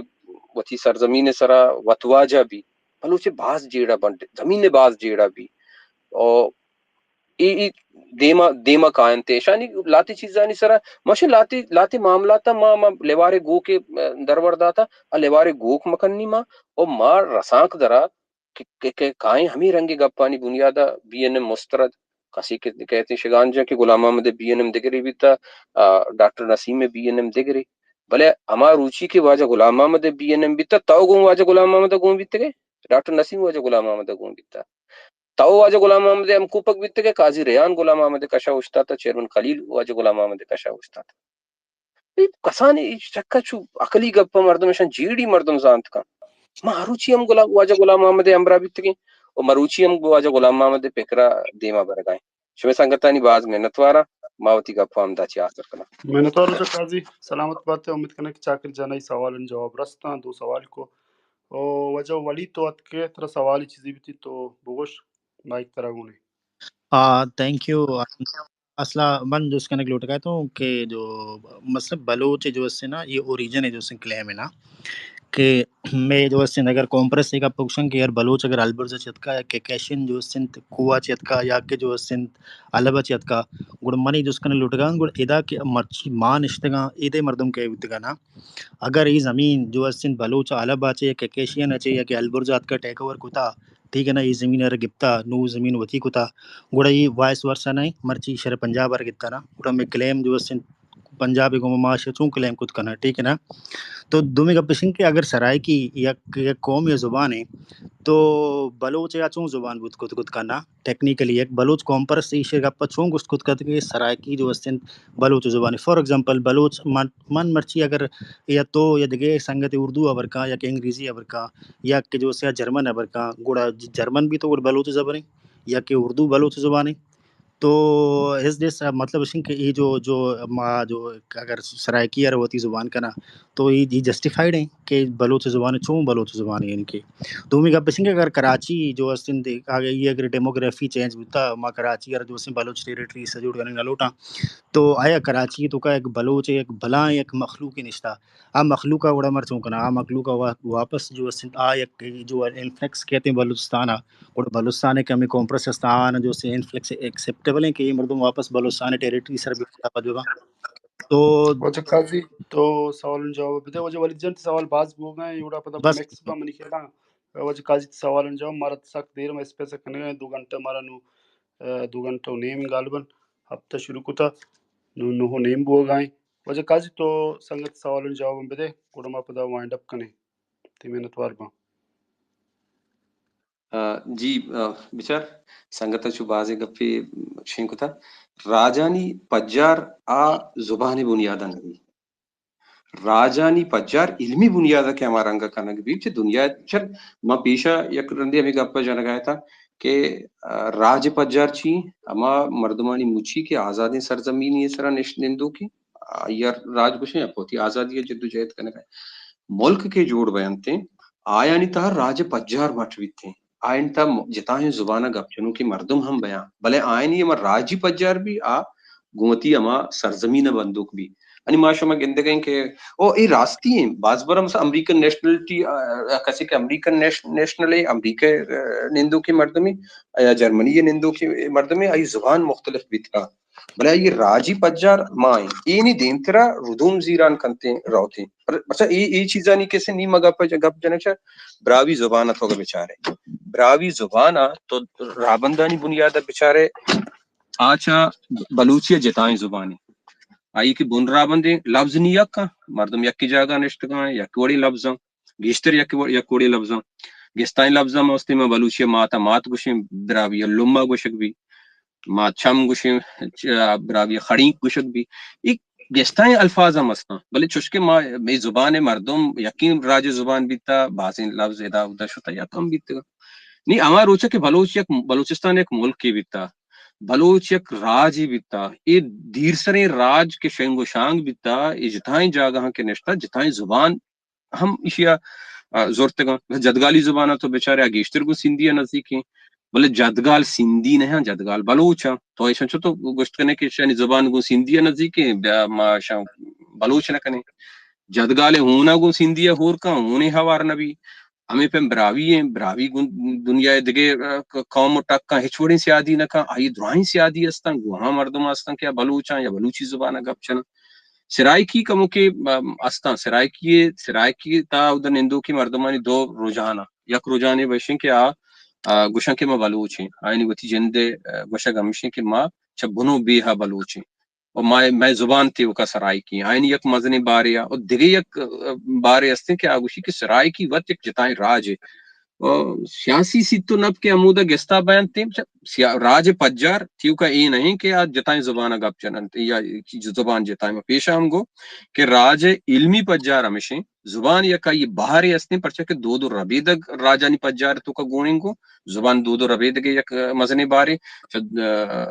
وتی سرزمین ء سرا وتواجہ بی، بلوچ ء باز جیڑہ بنت، زمین ء باز جیڑہ بی۔ او اے، اے دیما، دیما کاینت۔ ایشانی لاتی چیزانی سرا، ماشین لاتی، لاتی معاملات ما، ما لیوارے گوک درور داتا، آ لیوارے گوک مکنی ما، او ما رسانک درا کہ، کہ، کہ کائیں ہمیں رنگی گپانی بنیادا بی این ایم مسترد، کسی کہ کہتے ہیں شگان جا کہ غلام محمد بی این ایم دگری بیتا، آ، ڈاکٹر نسیم بی این ایم دگری۔ بلے ہما روچی کہ واجہ غلام محمد بی این ایم بیتا، تو گوں واجہ غلام محمد گوں بیتگے، ڈاکٹر نسیم واجہ غلام محمد گوں بیتا۔ تو واجہ غلام محمد ء ہمکوپگ بیتگ ئے، قاضی ریحان غلام محمد ء کشا اوشتات، چیئرمین خلیل واجہ غلام محمد ء کشا اوشتات۔ اے کسانیں اے چکا چو عقلی گپ ء مردم اشاں جیڑی مردم زانت کن۔ ما ہروچی ہم غلام، واجہ غلام محمد ء ہمراہ بیتگیں و مروچی ہم واجہ غلام محمد ء پکرا دیما برگائیں۔ شمئے سنگتانی باز منتواراں، ما وتی گپ ء ہمدا چہ آسر کناں۔ منتوار واجہ قاضی، سلامت بات ئے۔ امید کناں کہ چاکر جان ء سوالانی جواب رستاں، دو سوال کو۔ او واجہ ولید تو اتکے، ترا سوالے چیزے بیتی تو بگوش، مائیک ترا گون ایں۔ آ، تھینک یو۔ اصلا من جست کنگ لوٹگا تو کہ جو مسئلہ بلوچ جو است نا، یہ اوریجن جو است کلیم ہے نا، کہ میں جو است اگر قوم پرست کا پکشن کہ یار بلوچ اگر البرز چتکا یا کہ کیشن جو است کوہ چتکا یا کہ جو است الب چتکا، گڑ منی جست کنگ لوٹگا، گڑ ادا کہ مرچی مان اشتگا، ایدے مردم کہ بوتگا نا، اگر اے زمین جو است انت بلوچ ء الب ء چہ یا کہ کیشین ء چہ یا کہ البرز ء اتکا ٹیک اوور کتا، ٹھیک ہے نا، اے زمین ء را گپتا، نو زمین وتی کتا، گڑا اے وائس ورسا نہ انت، مرچی شر پنجاب ء را گپتا نا، گڑا مئے کلیم جو است انت پنجاب ء گوما ما اشی ء چون کلیم کت کناں، ٹھیک ہے نا۔ تو دومی گپ اش انت کہ اگر سرائیکی یک، یک قوم یا زبان ہے تو بلوچ ء چون زبان بوت کت، کت کناں؟ ٹیکنیکلی یک بلوچ قوم پرست ایشی گپ ء چون گوشت کت کنت کہ سرائیکی جو است انت بلوچ زبان، فار ایگزامپل بلوچ من، من مرچی اگر یا تو یا دگہ سنگت اردو ہبر کاں یا کہ انگریزی ہبر کاں یا کہ جو است جرمن ہبر کاں، گڑا جرمن بھی تو گڑا بلوچ زبان ہے یا کہ اردو بلوچ زبان ہے۔ تو اس دس مطلب اش کہ یہ جو، جو ما جو اگر سرائیکی ء وتی زبان کنا تو یہ، یہ جسٹیفائیڈ ہیں کہ بلوچ زبان چون بلوچ زبان ہے، یعنی کہ دومی گپ اش کہ اگر کراچی جو است انت، اگر یہ اگر ڈیموگرافی چینج بوتا، ما کراچی ء جو است بلوچ ٹیریٹری سے جوڑ کرنے نہ لوٹاں، تو آیا کراچی تو کا ایک بلوچ، ایک بلائیں ایک مخلوق نشتا، آ مخلوق ء گڑا مر چون کنا، آ مخلوق ء وا-، واپس جو است آ یک جو انفلیکس کہتے ہیں بلوچستان ء، گڑا بلوچستان ء کہ ہمیں کانفرنس است آن جو است انفلیکس ایکسپٹیبل ہیں کہ یہ مردم واپس بلوچستان ٹیریٹری سر بھی تو واجہ قاضی تو سوال جواب بدے۔ واجہ ولید جان، سوال باز بوگا ہیں، ایوڑا پدا بس۔ میکس با منی خیال واجہ قاضی سوال جواب مارا سک دیر میں اسپیس کنگا ہیں، دو گھنٹہ مارا نو، ا، دو گھنٹہ و نیم غالباً ہفتہ شروع کتا، نو، نو و نیم بوگا ہیں۔ واجہ قاضی تو سنگت سوال جواب بدے، گڑا ما پدا وائنڈ اپ کنے۔ تی منتوار باں۔ آ، جی، آ، بچار، سنگت ء چو بازیں گپے شنگ کتا۔ راجانی پجار آ زبانی بنیاد ء نہ بی۔ راجانی پجار علمی بنیاد ء کہ ہما رنگ ء کنگ بی، چہ دنیا چر ما پیشا یک رندے ہمیں گپ ء جنگ ء اتاں کہ، آ، راج پجار چی؟ ہما مردمانی مچی کہ آزادیں سرزمینی سرا نشت نندوکیں، آئی ء راج گوشیں یا پہ وتی آزادی ء جدوجہد کنگ ء ملک کہ جوڑ بینتیں، آیانی تہا راج پجار مٹ بیتیں۔ آیانی تہا م-، جتاہیں زبان ء گپ جنوکیں مردم ہم بیاں، بلے آیانی ہما راجی پجار بی آ گوں وتی ہما سرزمین ء بندوک بی۔ انی ما شما گندگیں کہ او اے راستی ہیں، باز بر مثلا امریکن نیشنلٹی، آ، آ، کسی کہ امریکن نیش-، نیشنل ہے، امریکہ، آ، نندوکیں مردمے یا جرمنی نندوکیں مردمے، آئی زبان مختلف بیتگاں۔ بلے آئی راجی پجار ما ایں۔ اے نی دیمترا ردوم زیران کنتیں روتیں۔ پر-، پرچا اے، اے چیزانی کسے نی مگا پہ گپ جنگ چا براہوئی زبان ء تو بچارے۔ براہوئی زبان ء تو رابندانی بنیاد ء بچارے، آ چا بلوچی ء جتائیں زبانے۔ آئی کہ بن رابندیں لفظ نی یک آں، مردم یکی جاگہ نشتگاں، یک وڑیں لفظاں۔ گیشتر یک و-، یک وڑیں لبزاں۔ گستائیں لبز ہم ہستیں، ما بلوچی ءَ مات ءَ مات گوشیں، براہوئی ءَ لمہ گوشگ بی، ما چم گوشیں، چ-، براہوئی ءَ خڑینک گوشگ بی۔ اے گستائیں الفاظ ہم ہستاں، بلے چوشکہ ما، مئے زبان ءِ مردم یکیں راج ءِ زبان بیتا، بازیں لبز ادا اودا شتا یا کم بیتگا۔ نی ہما روچ ءَ کہ بلوچ یک، بلوچستان یک ملکے بیتا، بلوچ یک راجے بیتا، اے دیرسریں راج کہ شنگ و شانگ بیتا، اے جتائیں جاگہاں کہ نشتا، جتائیں زبان ہم ایشی ءَ، آ، زرتگاں۔ جدگالی زبان ءَ تو بچارے، آ گیشتر گوں سندھی ءَ نزیکیں، بلے جدگال سندھی نہ آں، جدگال بلوچ آں۔ تو ایشاں چو تو گوشت کنے کہ ایشانی زبان گوں سندھی ءَ نزیکیں، بیا ما ایشاں بلوچ نہ کنیں۔ جدگال ءِ ہون ءَ گوں سندھی ءَ ہور کن، ہون ءَ ہوار نہ بی۔ ہمے پیم براہوئی ایں، براہوئی گوں دنیا ءِ دگہ، آ، ق-، قوم و ٹکاں ہچ وڑیں سیادی نہ کن، آئی درائیں سیادی ہستاں، گوں ہما مردم ہستاں کہ آ بلوچ آں یا بلوچی زبان ءَ گپ جناں۔ سرائیکی کموکے، ام، استاں۔ سرائیکی، سرائیکی تا اودا نندوکیں مردمانی دو رجحان آں۔ یک رجحانے بشیں کہ آ، آ، گوشاں کہ ما بلوچ ایں۔ آیانی وتی جند ءِ، آ، گوشگ ہمیشیں کہ ما چہ بنو بیہا بلوچ ایں۔ و ما، مئے زبان تیوکا سرائیکی ایں۔ آیانی یک مزنیں بارے آ۔ و دگہ یک، آ، بارے استیں کہ آ گوشی کہ سرائیکی وت یک جتائیں راجے۔ و سیاسی سیت و نپ کہ ہمودا گستا بینت، سیا-، راج پجار تیوکا اے نہ ایں کہ آ جتائیں زبان ءَ گپ جننت یا زبان جتائیں۔ ما پیشا ہم گو کہ راج علمی پجار ہمیشیں، زبان یک آئی بہرے استیں، پرچا کہ دود و ربیدگ راجانی پجار توکا گوننگو، زبان دود و ربیدگ یک مزنیں بارے، چہ، آ،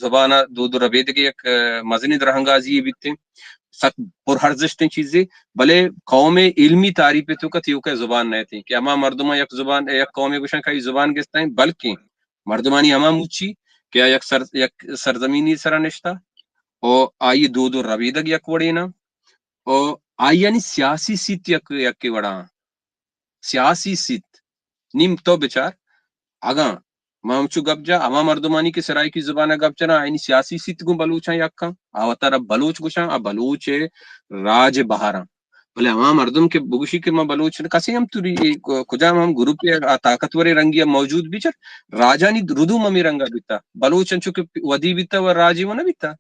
زبان ءَ دود و ربیدگ یک مزنیں درہنگازی بیتیں۔ سک پر ارزشتیں چیزے، بلے قوم ءِ علمی تعریف ءِ توکا تیوکا زبان نہ اتیں کہ ہما مردماں یک زبان، یک قومے گوشاں کہ آئی زبان گستائیں، بلکیں مردمانی ہما مچی کہ آ یک سر-، یک سرزمینی سرا نشتہ و آئی دود و ربیدگ یک وڑیناں و آئیانی سیاسی سیت یک، یکے وڑا سیاسی سیت۔ نیم تو بچار، اگاں ما ہمچو گپ جا، ہما مردمانی کہ سرائیکی زبان ءَ گپ جناں، آیانی سیاسی سیت گوں بلوچاں یکاں، آ وتارا بلوچ گوشاں، آ بلوچ ءِ راج ءِ بہراں۔ بلے ہما مردم کہ بگوشی کہ ما بلوچ نہ، کسے ہم توری ک-، کجام ہم گروپے ءَ آ طاقتوریں رنگے ءَ موجود بچار، راجانی ردوم ہمے رنگ ءَ بیتا۔ بلوچ انچو کہ ودی بیتا و راجے و نہ بیتا۔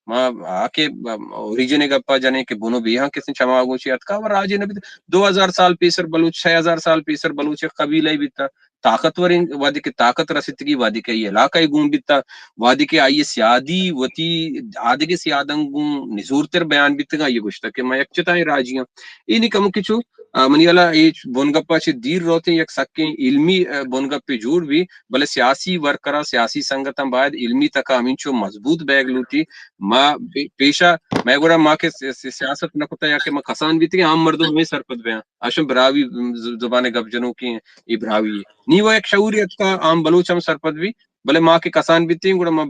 ما آ کہ اوریجن ءِ گپا جنیں کہ بنو بیہاں کسیں چما گوشی اتکا و راجے نہ بیت۔ دو ہزار سال پیسر بلوچ، سے ہزار سال پیسر بلوچ یک قبیلہ بیتا۔ طاقتوریں، وہدے کہ طاقت رسیتگی، وہدے کہ آئی علاقہ گون بیتا، وہدے کہ آئی سیادی وتی آدگہ سیاداں گوں نزورتر بیان بیتگا، آئی گوشتا کہ ما یک جتائیں راجی آں۔ اے نی کمو کہ چو، آ، منی ہیالا اے بنگپا چہ دیر روتیں، یک سکیں علمی، آ، بنگپے جوڑ بی، بلے سیاسی ورکراں، سیاسی سنگتاں باید علمی تکا ہمینچو مضبوط بیگ لوٹی۔ ما پی-، پیشا مئے گورا ما کہ سی-، سی-، سیاست نہ کتا یا کہ ما کسان بیتگیں، عام مردم ہمے سرپد بیاں۔ اشم براہوئی ز-، زبان ءِ گپ جنوکیں، اے براہوئی اے۔ نی و یک شعورے اتکا عام بلوچ ہم سرپد بی، بلے ما کہ کسان بیتیں، گڑا ما،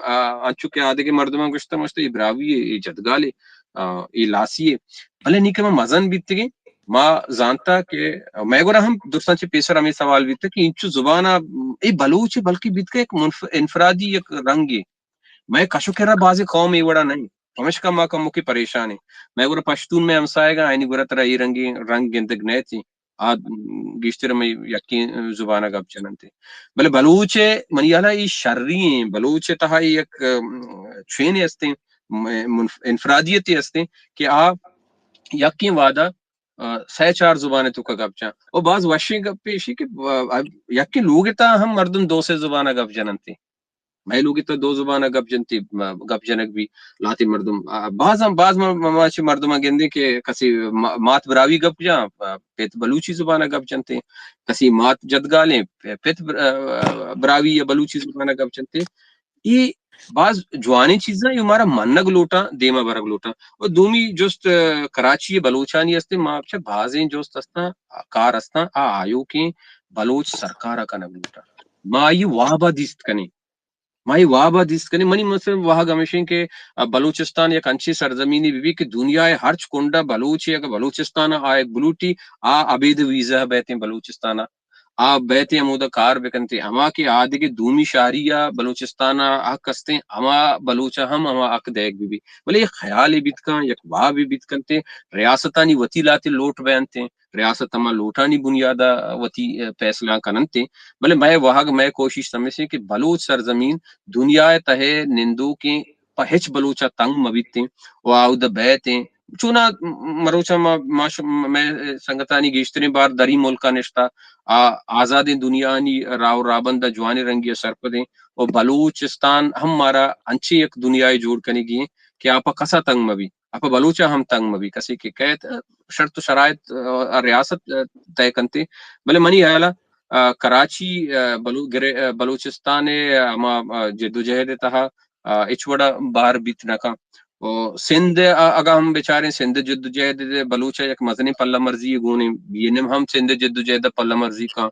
آ، انچو کہ آدگہ مردماں گوشتہ، ما گوشتہ، اے براہوئی اے، اے جدگالے، آ، اے لاسی اے۔ بلے نی کہ ما مزن بیتگیں، ما زانتا کہ مئے گورا ہم درستاں چہ پیسر ہمے سوال بیتگ کہ اینچو زبان ءَ اے بلوچ ءِ بلکیں بیتگ یک منف-، انفرادی یک رنگے۔ مئے کش و کرا بازیں قوم اے وڑا نہ انت۔ پمشکا ما کموکے پریشان ایں۔ مئے گورا پشتون مئے ہمسایگاں، آیانی گورا ترا اے رنگیں رنگ گندگ نہ اتیں۔ آ گیشتر مئے یکیں زبان ءَ گپ جننت۔ بلے بلوچ ءِ منی ہیالا اے شری ایں، بلوچ ءِ تہا اے یک، ام، چینے استیں، م-، منف-، انفرادیتے استیں کہ آ یکیں وہدا، آ، سئے چار زبان ءِ توکا گپ جاں۔ و باز وشیں گپے ایشی کہ، آ، یکیں لوگ ءِ تہا ہم مردم دو سے زبان ءَ گپ جننت۔ مئے لوگ ءِ تہا دو زبان ءَ گپ جنتی، م-، گپ جنگ بی۔ لہتے مردم، آ، باز ہم، باز ما، ما، ما چہ مردماں گندیں کہ کسے ما-، مات براہوئی گپ جاں، آ، پت بلوچی زبان ءَ گپ جنتے، کسے مات جدگالیں، پ-، پت بر-، آ، براہوئی یا بلوچی زبان ءَ گپ جنتے۔ اے باز جوانیں چیزاں، اے مارا منگ لوٹاں، دیما برگ لوٹاں۔ و دومی جست، آ، کراچی ءِ بلوچانی استیں، ما چہ بازیں جست استاں، کار استاں، آ آیوکیں بلوچ سرکار ءَ کنگ لوٹاں۔ ما آئی واب ءَ دیست کنیں۔ ما اے واب ءَ دیست کنیں۔ منی مثلاً واہگ ہمیشیں کہ، آ، بلوچستان یک انچیں سرزمینے بہ بی کہ دنیا ءِ ہرچ کنڈ ءَ بلوچے اگہ بلوچستان ءَ آیگ بلوٹی، آ ابید ویزا ءَ بیتیں بلوچستان ءَ۔ آ بیتیں ہمودا کار بکنتیں۔ ہما کہ آدگہ دومی شہری ءَ بلوچستان ءَ حق استیں، ہما بلوچ ءَ ہم ہما حق دئیگ بہ بی۔ بلے یک خیالے بیت کن، یک وابے بیت کنتیں، ریاستانی وتی لہتے لوٹ بینتیں۔ ریاست ہما لوٹانی بنیاد ءَ وتی، اے، پیسلہ کننت۔ بلے مئے واہگ، مئے کوشش ہمیشیں کہ بلوچ سرزمین دنیا ءِ تہ ءَ نندوکیں پہ ہچ بلوچ ءَ تنگ مہ بیتیں و آودا بیتیں، چونا م-، مروچا ما، ما ش-، مئے سنگتانی گیشتریں بار دری ملکا نشتا، آ، آزادیں دنیانی راہ و رابند جوانیں رنگی سرپدیں و بلوچستان ہم مارا انچیں یک دنیائے جوڑ کنگی ایں کہ آ پہ کسا تنگ مہ بی، آ پہ بلوچا ہم تنگ مہ بی، کسے کہ کئیت، شرط و شرائط، آ، ریاست، آ، طے کنتے۔ بلے منی ہیالا، آ، کراچی، آ، بلو-، گرے-، آ، بلوچستان ء ہما، آ، جدوجہد ء تہا، آ، ہچ وڑا بہر بیت نہ کن۔ و سندھ ء اگاں ہم بچاریں، سندھ ء جدوجہد ء بلوچ ء یک مزنیں پلہ مرزی گون انت، بی این ایم ہم سندھ ء جدوجہد ء پلہ مرزی کن،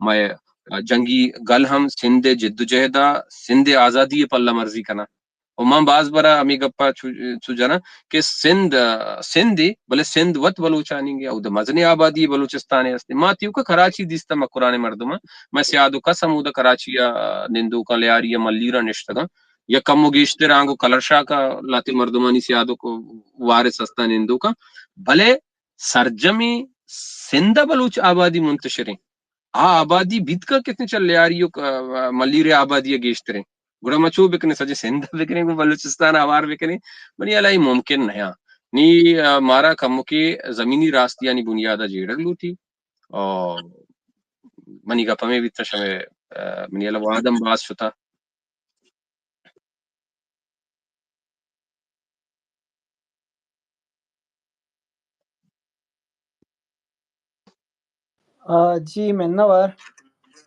مئے، آ، جنگی گل ہم سندھ ء جدوجہد ء سندھ ء آزادی ء پلہ مرزی کناں۔ و من باز برا ہمے گپا چو، چو جناں کہ سندھ، سندھ ء، بلے سندھ وت بلوچانی گے، اود مزنیں آبادی بلوچستان ء است۔ ما تیوکا کراچی دیستہ مکران مردماں، ما سیاد و کس ہمودا کراچی ء نندوکاں، لیاری ء ملیراں نشتگاں، یا کم و گیشتر آنگو کلر شاہ کا لاتے مردمانی سیاد و وارث ہستاں نندوکاں، بلے سرجمیں سندھ ء بلوچ آبادی منتشریں۔ آ آبادی بیت کا کتنے چل لیاری و ک-، ملیر آبادی ء گیشتریں۔ گڑا ما چو بکنیں، سجے سندھ ء بکنیں، گوں بلوچستان ء ہوار بکنیں، منی ہیالا اے ممکن نہ آں۔ نی، آ، مارا کمکے زمینی راستیانی بنیاد ء جیڑگ لوٹی۔ اور منی گپ ہمے بیت، شمے، آ، منی ہیالا وہد ہم باز شتا۔ آ، جی، منوار۔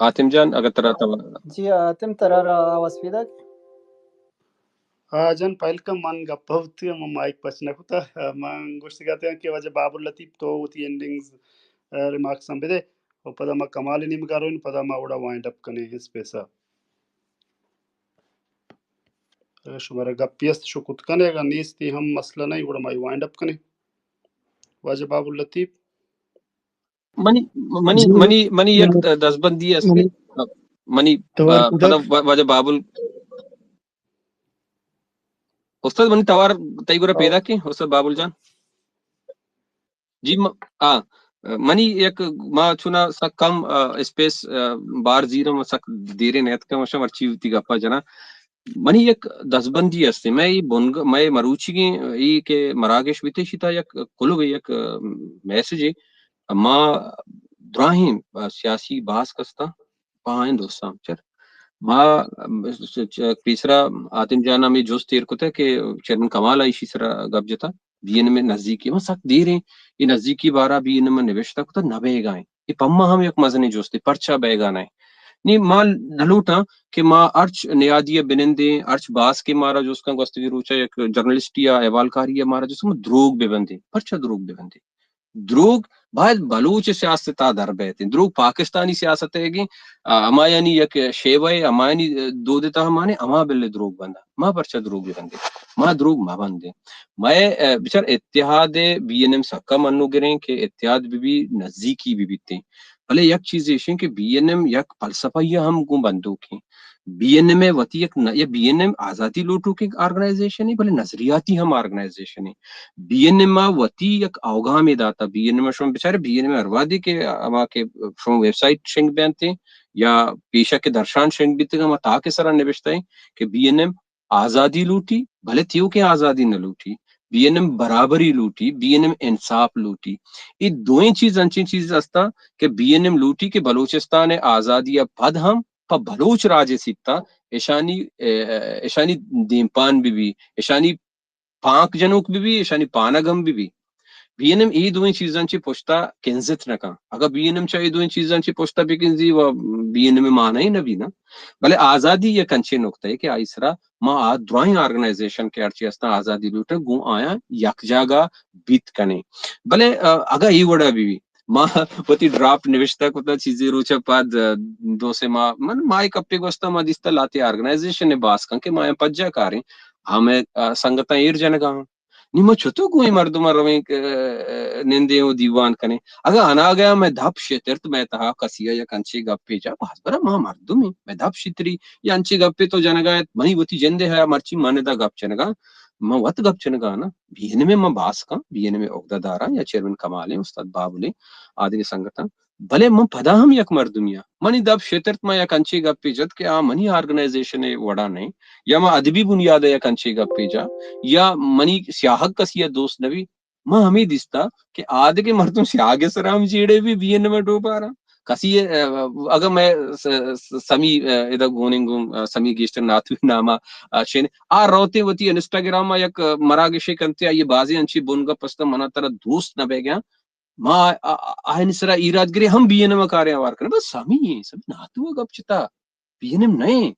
حاتم جان، اگر ترا تو جی، حاتم، ترا را آواز پیداک؟ آ جان، پہل کن من گپ ہوتی، من مائک پچ نہ کتا۔ من گوشت گاتے کہ واجہ باب اللطیف تو ہوتی اینڈنگز، آ، ریمارکس ہم بدے۔ و پدا ما کمال نیمگا روین، پدا ما وڑا وائنڈ اپ کنے اسپیسا۔ اگر شمارا گپی است، شو کت کنے، اگر نیستی ہم مسئلہ نہیں، گڑا ما وائنڈ اپ کنے۔ واجہ باب اللطیف۔ منی، منی، جی۔ منی، منی یک دزبندی است۔ منی، منی، توار آ، کدک۔ پدا وا-، واجہ بابل۔ استاد، منی توار تئی گورا پیدا کی، استاد بابل جان۔ جی، م-، آ، منی یک، ما چونا سک کم، آ، اسپیس، آ، بار زیرم، سک دیرے نیتکم، مرچی وتی گپا جنا۔ منی یک دزبندی است، مئے اے بنگ-، مئے مروچیگیں اے کہ مراگش بیتے، شیتا یک کلوے، یک میسجے۔ ما دراہیں سیاسی بحث کستاں، پاہند و سامچر۔ ما پیسرا حاتم جان ہمے جست ایر کتہ کہ چیئرمین کمال ایشی سرا گپ جتا، بی این ایم نزدیکی، ما سک دیریں اے نزدیکی بارا بی این ایم نوشتہ کتہ، نہ بیگا ایں۔ اے پہ ما ہم یک مزنیں جستے، پرچا بیگا نہ ایں؟ نی ما نہ لوٹاں کہ ما ہرچ نیادی ء بنندیں، ہرچ باز کہ مارا جست کن، گوستگی روچا یک جرنلسٹی ء احوالکاری ء مارا جست کن، ما دروگ بہ بندیں۔ پرچا دروگ بہ بندیں؟ دروگ باید بلوچ سیاست ء تہا در بیتیں۔ دروگ پاکستانی سیاست ء گیں، آ، ہمایانی یک شیوہ ء، ہمایانی دود ء تہا مانے، ہما بلے دروگ بنداں۔ ما پرچا دروگ بہ بندیں؟ ما دروگ مہ بندیں۔ مئے، آ، بچار اتحاد ء بی این ایم سکا منوگریں کہ اتحاد بہ بی، نزیکی بہ بیتیں۔ بلے یک چیزے ایش انت کہ بی این ایم یک فلسفہ ء ہم گوں بندوکیں۔ بی این ایم ء وتی یک ن-، یا بی این ایم آزادی لوٹوکیں آرگنائزیشنے، بلے نظریاتی ہم آرگنائزیشنے۔ بی این ایم ء وتی یک اوگامے داتا۔ بی این ایم ء شما بچارے، بی این ایم ء ہر وہدے کہ ہما کہ شما ویب سائٹ شنگ بینت یا پیشہ کہ درشان شنگ بیتگ، ہما تاک ء سرا نبشتہ ایں کہ بی این ایم آزادی لوٹی، بلے تیوکیں آزادی نہ لوٹی۔ بی این ایم برابری لوٹی، بی این ایم انصاف لوٹی۔ اے دوئیں چیز انچیں چیز ہستاں کہ بی این ایم لوٹی کہ بلوچستان ء آزادی ء پد ہم پہ بلوچ راج ء سیتا اشانی، اشانی دیمپان بہ بی، اشانی پانک جنوک بہ بی، اشانی پانگ ہم بہ بی۔ بی این ایم اے دوئیں چیزاں چہ پشتا کنزت نہ کن۔ اگاں بی این ایم چہ اے دوئیں چیزاں چہ پشتا بکنزی و بی این ایم معنی نہ بی نا۔ بلے آزادی یک انچیں نقطہ ہے کہ آئی سرا ما آ درائیں آرگنائزیشن کہ ہرچی ہستاں آزادی لوٹن، گوں آیاں یک جاگہ بیت کنیں۔ بلے، آ، اگاں اے وڑا بہ بی، ما وتی ڈرافٹ نوشتہ کتا، چیزے روچا پد، آ، دو سے ماہ، من ماہ کپے گوستا ما دیستا لاتے آرگنائزیشن باز کن کہ ما آیاں پجا کاریں، ہمے، آ، سنگتاں ایر جنگا ہاں۔ نی ما چتو گوں اے مردماں رویں، آ، نندیں و دیوان کنیں؟ اگاں اناگہ مئے دپ شترت، مئے تہا کسی ء یک انچیں گپے جا، باز برا ما مردمیں، مئے دپ شتری، یا انچیں گپے تو جنگا ات، منی وتی جندے حیا مرچی من ادا گپ جنگا، من وت گپ جنگا نا، بی این ایم ء من باز کن، بی این ایم ء عہدہ داراں یا چیئرمین کمالیں، استاد بابلیں، آدگہ سنگتاں۔ بلے من پدا ہم یک مردمے آں۔ منی دپ شترت، من یک انچیں گپے جت کہ آ منی آرگنائزیشن ء وڑا نہ انت، یا من ادبی بنیاد ء یک انچیں گپے جا، یا منی سیاہگ کسی ء دوست نہ بی، ما ہمے دیستا کہ آدگہ مردم سیاہ ءِ سرا ہم جیڑے بی، بی این ایم ءِ ڈوبارا۔ کسی، ا، اگاں مئے س-، س-، سمی، ا، ادا گونیں گوں، ا، سمی گیشتر ناتوی ناما، ا، چین، آ روتے وتی انسٹاگرام ءَ یک، ا، مراگشے کنتے، آئی بازیں انچیں بنگپ استاں منا ترا دوست نہ بیگاں۔ ما آ-، آ-، آیانی سرا ایراد گرے ہم بی این ایم ءَ کاریں ہوار کنیں۔ بس سمی ایں، سمی ناتو ءَ گپ جتا۔ بی این ایم نہ ایں۔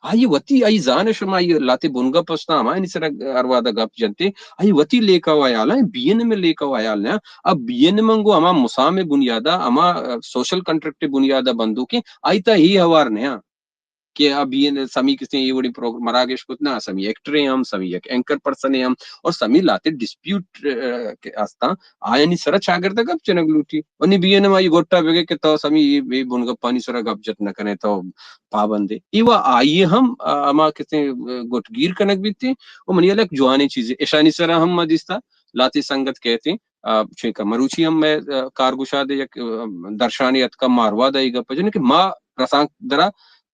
آئی وتی، آئی زان شما، آئی لاتے بنگپ استاں، ہمایانی سرا ہر وہدا گپ جنتے۔ آئی وتی لیکہ و ہیالاں، بی این ایم ءِ لیکہ و ہیال نہ۔ اب بی این ایم انگو ہما مسام ءِ بنیادا، ہما، ا، سوشل کنٹریکٹ ءِ بنیادا بندوکیں، آئی تا ہی ہوار نہ۔ کہ آ بی این ایم سمی کسیں اے وڑیں پروگ-، مراگش کت نہ، سمی ایکٹرے ہم، سمی یک اینکر پرسنے ہم، اور سمی لاتے ڈسپیوٹ، ا، کہ استاں، آیانی سرا چاگرد ءَ گپ جنگ لوٹی۔ اور نی بی این ایم آئی گوٹا بگے کہ تو سمی اے، اے بنگپانی سرا گپ جت نہ کنے تو پابندے۔ ای وا آئی ہم، ا، ہما کسیں، ا، گٹگیر کنگ بیتے، و منی ہیال یک جوانیں چیزے۔ اشانی سرا ہم ما دیستا، لاتے سنگت کہتے، ا، چے کہ مروچی ہم مئے، ا، کارگشاد ءِ یک، ا، درشانے اتکا، ما ہر وہدا اے گپ جنیں کہ ما رسانکدرا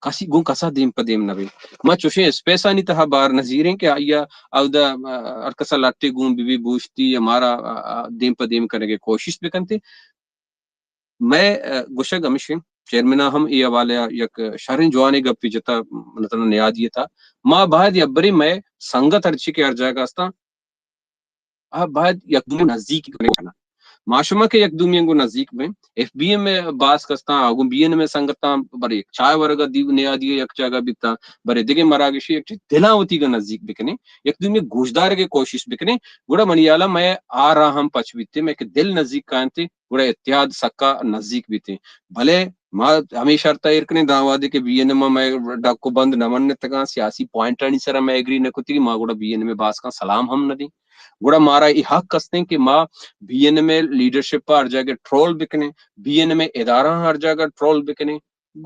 کسی گوں کسا دیم پہ دیم نہ بیں۔ ما چوشیں اسپیسانی تہا بار نزیریں کہ آئیا اودا، ا، ہر کسا لٹے گون بہ بی بوشتی یا مارا، ا، ا، دیم پہ دیم کنگے کوشش بکنتے۔ مئے، ا، گوشگ ہمیش انت، چیئرمین ءَ ہم اے حوالہ ءَ یک شریں جوانیں گپے جتا، من تنا نیادی تھا۔ ما باید یبرے مئے سنگت ہرچی کہ ہر جاگہ استاں، آ باید یک دومی نزیک کنگ کناں۔ ما شما کہ یک دومی گوں نزیک بیں، ایف بی ایم ءِ باز کستاں، آ گوں بی این ایم ءِ سنگتاں، برے یک چائے ورگ ءَ دیو نیادی یک جاگہ بیتاں، برے دگہ مراگشے یک چیز دلاں وتی گا نزیک بکنیں، یک دومی گوشدارگ ءِ کوشش بکنیں، گڑا منی ہیالا مئے آ راہ ہم پچ بیتے، مئے کہ دل نزیک کاینتے، گڑا اتحاد سکا نزیک بیتے۔ بلے ما ہمے شرط ءَ ایر کنیں، داں وہدے کہ بی این ایم ءَ مئے ڈک و بند نہ منتگاں، سیاسی پوائنٹانی سرا مئے ایگری نہ کتگی، ما گڑا بی این ایم ءِ باسکاں سلام ہم نہ دیں۔ گڑا مارا اے حق استیں کہ ما بی این ایم ءِ لیڈرشپ ءَ ہر جاگہ ٹرول بکنیں، بی این ایم ءِ ادارہاں ہر جاگہ ٹرول بکنیں،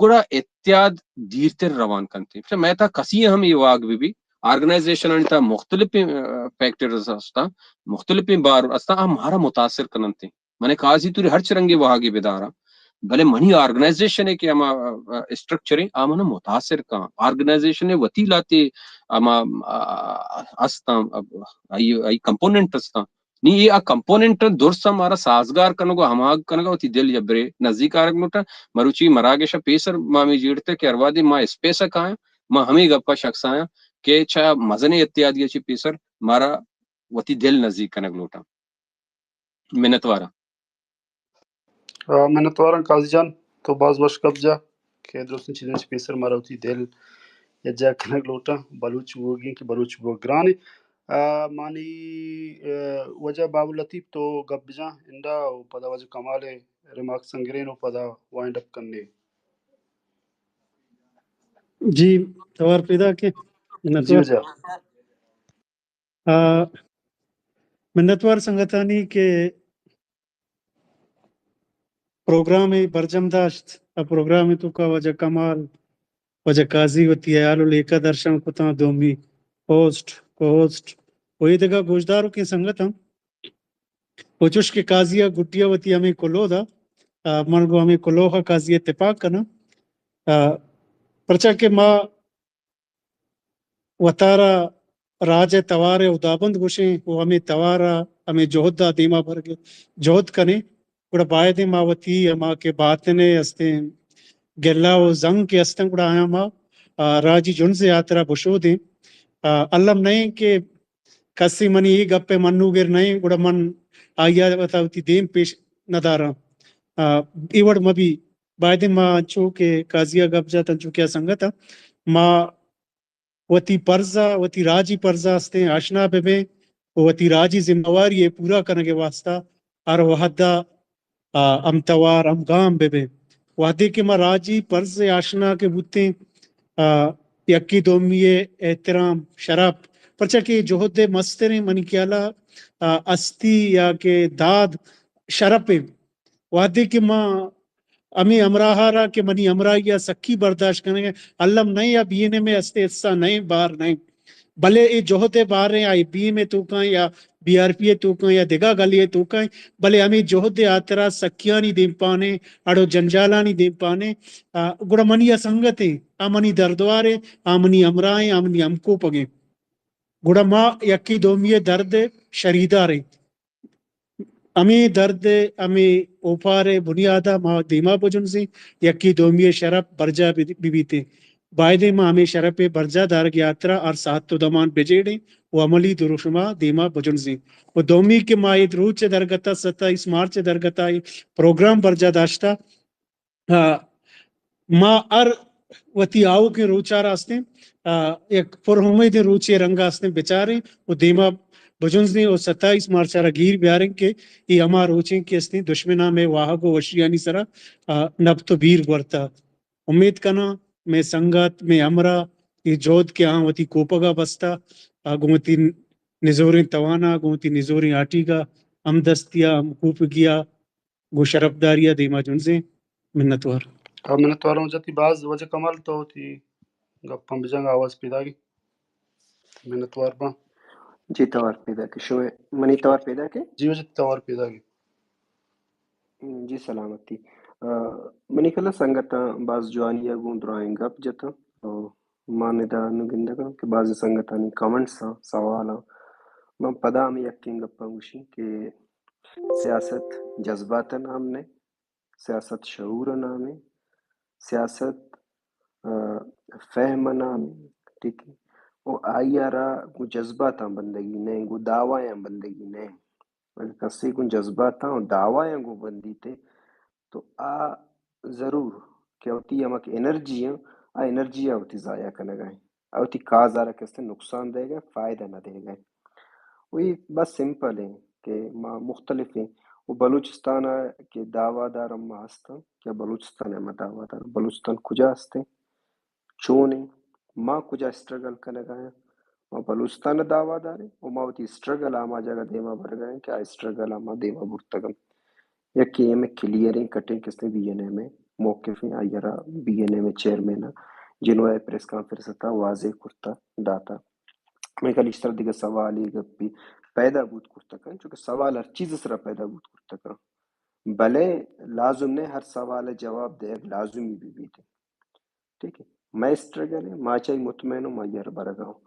گڑا اتحاد دیرتر روان کنت۔ پرچا مئے تھا کسی ہم اے واگ بہ بی، آرگنائزیشنانی تھا مختلفیں، ا، فیکٹرز استاں، مختلفیں بار استاں، آ مارا متاثر کننت۔ من قاضی توری ہرچ رنگے واہگے بداراں، بلے منی آرگنائزیشن ءِ کہ ہما، ا، اسٹرکچر ایں، آ منا متاثر کن۔ آرگنائزیشن ءِ وتی لاتے ہما، ا، استاں، ا، آئی، آئی کمپوننٹ استاں۔ نی اے آ کمپوننٹ درست مارا سازگار کنگ و ہماہنگ کنگ ءَ وتی دل یبرے نزیک آرگ لوٹاں۔ مروچی مراگش ءَ پیسر ما ہمے جیڑتے کہ ہر وہدے ما اسپیس ءَ کایاں، ما ہمے گپ ءَ شخص آیاں کہ چہ مزنیں اتحادی ءَ چہ پیسر مارا وتی دل نزیک کنگ لوٹاں۔ منتواراں۔ آ، منتواراں قاضی جان، تو باز وش گپ جا کہ درستیں چیزاں چہ پیسر مارا وتی دل یکجاہ کنگ لوٹاں۔ بلوچ بوگی کہ بلوچ بوگ گرانے۔ آ، مانی، آ، واجہ بابو لطیف تو گپ بجاں اندا و پدا واجہ کمال ریمارکس انگرین و پدا وائنڈ اپ کننے۔ جی، توار پیدا کہ جی واجہ۔ آ، منتوار سنگتانی کہ پروگرامے برجم داشت، آ پروگرام ءِ توکا واجہ کمال، واجہ قاضی وتی ہیال و لیکہ درشان کتاں، دومی ہوسٹ، کو ہوسٹ و اے دگہ گوشداروکیں سنگتاں۔ و چوش کہ قاضی ءَ گڈی ءَ وتی ہمے کلوہ دا، آ، من گوں ہمے کلوہ ءَ قاضی ءَ تپاک کناں۔ آ، پرچا کہ ما وتارا راج ءِ توار ءِ ہدابند گوشیں و ہمے توار ءَ ہمے جہد ءَ دیما برگ ءِ جہد کنیں، گڑا باید ایں ما وتی ہما کہ باطن ءِ استیں گلہ و زنگ کہ استیں، گڑا آیاں ما، آ، راجی جنز ءِ ہاترا بشودیں۔ آ، الم نہ ایں کہ کسے منی اے گپ ءِ منوگر نہ ایں، گڑا من آئی ءَ وتا وتی دیم پیش نہ داراں۔ آ، اے وڑ مہ بی، باید ایں ما انچو کہ قاضی ءَ گپ جت، انچو کہ آ سنگت ءَ ما وتی پرز ءَ، وتی راجی پرز ءَ استیں آشنا بہ بیں و وتی راجی ذمہ واری ءِ پورا کنگ ءِ واستہ ہر وہد ءَ، آ، ہمتوار، ہمگام بہ بیں۔ وہدے کہ ما راجی پرز ءِ آشنا کہ بوتیں، آ، یکے دومی ءِ احترام، شرپ، پرچا کہ اے جہد ءِ مستریں منی خیال ءَ، آ، ہستی یا کہ داد شرپ ایں۔ وہدے کہ ما ہمے ہمراہ ءَ را کہ منی ہمراہی ءَ سکی برداشت کنگ ءَ، الم نہ ایں یا بی این ایم ءِ ہستے حصہ نہ ایں، بار نہ ایں، بلے اے جہد ءِ بار ایں، آ بی ایم ءِ توکا ایں یا بی آر پی ءِ توکا ایں یا دگہ گلے ءِ توکا ایں، بلے ہمے جہد ءِ ہاترا سکیانی دیمپان ایں، اڑ و جنجالانی دیمپان ایں، آ، گڑا منی آ سنگت ایں، آ منی دردوار ایں، آ منی ہمراہ ایں، آ منی ہمکوپگ ایں۔ گڑا ما یکے دومی ءِ درد ءِ شریدار ایں۔ ہمے درد ء ہمے اوپار ء بنیاد ء ما دیما بجنزیں، یکے دومی ء شرپ برجا بہ، بہ بیتیں۔ بایدیں ما ہمے شرپ ء برجا دارگ ء ہاترا ہر ساعت و دمان بجیڑیں و عملی دروشم ء دیما بجنزیں۔ و دومی کہ ما اے روچ ء درگت ء، ستائیس مارچ ء درگت ء اے پروگرام برجا داشتہ، آ، ما ہر وتی آؤکیں روچ ء را استیں، آ، یک پر امیدیں روچے رنگ ء استیں بچاریں و دیما بجنزیں و ستائیس مارچ ء را گیر بیاریں کہ اے ہما روچیں کہ استیں دشمن ء مئے واہگ و وشیانی سرا، آ، نپت و بیر گورتہ۔ امیت کناں مئے سنگت، مئے ہمراہ، اے جہد کہ آں وتی کوپگ ء بستہ، آ، گوں وتی نزوریں توان ء، گوں وتی نزوریں ہاٹیگ ء، ہمدستی ء، ہمکوپگی ء، گوں شرپداری ء دیما جنزیں۔ منتوار۔ آ، منتوار ہوں جتی باز واجہ کمال تو وتی گپاں بجنگ آواز پیداگی۔ منتوار باں۔ جی توار پیداگی۔ شمئے منی توار پیداگی؟ جی واجہ توار پیداگی۔ جی سلامتی۔ آ، منی کلا سنگتاں باز جوانی ء گوں درائیں گپ جتاں۔ تو من ادا نوں گندگاں کہ بازیں سنگتانی کمنٹس آں، سوال آں۔ من پدا ہمے یکیں گپاں گوشیں کہ سیاست جذبات ء نام نہ، سیاست شعور ء نام ء، سیاست، آ، فہم ء نام ء، ٹھیک ہے؟ او آئی ء را گوں جذباتاں بندگی نہ، گوں دعوایاں بندگی نہ۔ اگہ کسے گوں جذباتاں و دعوایاں گوں بندیت، تو آ ضرور کہ وتی ہمک انرجی آں، آ انرجی ء وتی ضائع کنگ ء انت، آ وتی کاز ء را کہ استیں نقصان دئیگ ء، فائدہ نہ دئیگ ء۔ و اے بس سمپل انت کہ ما مختلف ایں و بلوچستان ء کہ دعویٰ دار ہم ما ہستاں کہ بلوچستان ء ما دعویٰ دار، بلوچستان کجا ہستیں؟ چون ایں؟ ما کجا اسٹرگل کنگ ء آں؟ ما بلوچستان ء دعویٰ دار ایں و ما وتی اسٹرگل ء ہما جاگہ دیما برگ ء آں کہ آ اسٹرگل ء ما دیما برتگ انت۔ یکے ہمے کلیئریں کٹیں کہ استیں بی این ایم ء موقف ایں، آئی ء را بی این ایم ء چیئرمین ء جنوب ء پریس کانفرنس ء تہا واضح کرتا داتا۔ مئے گل ایشتر دگہ سوالے گپے پیدا بوت کرتگ انت، چونکہ سوال ہر چیز ء سرا پیدا بوت کرتگ انت۔ بلے لازم نہ ہر سوال ء جواب دئیگ لازمی بہ بیت۔ ٹھیک ہے، مئے اسٹرگل ہے، ما چاہی مطمئن ہوں، ما آئی ء را برگ ء ہوں۔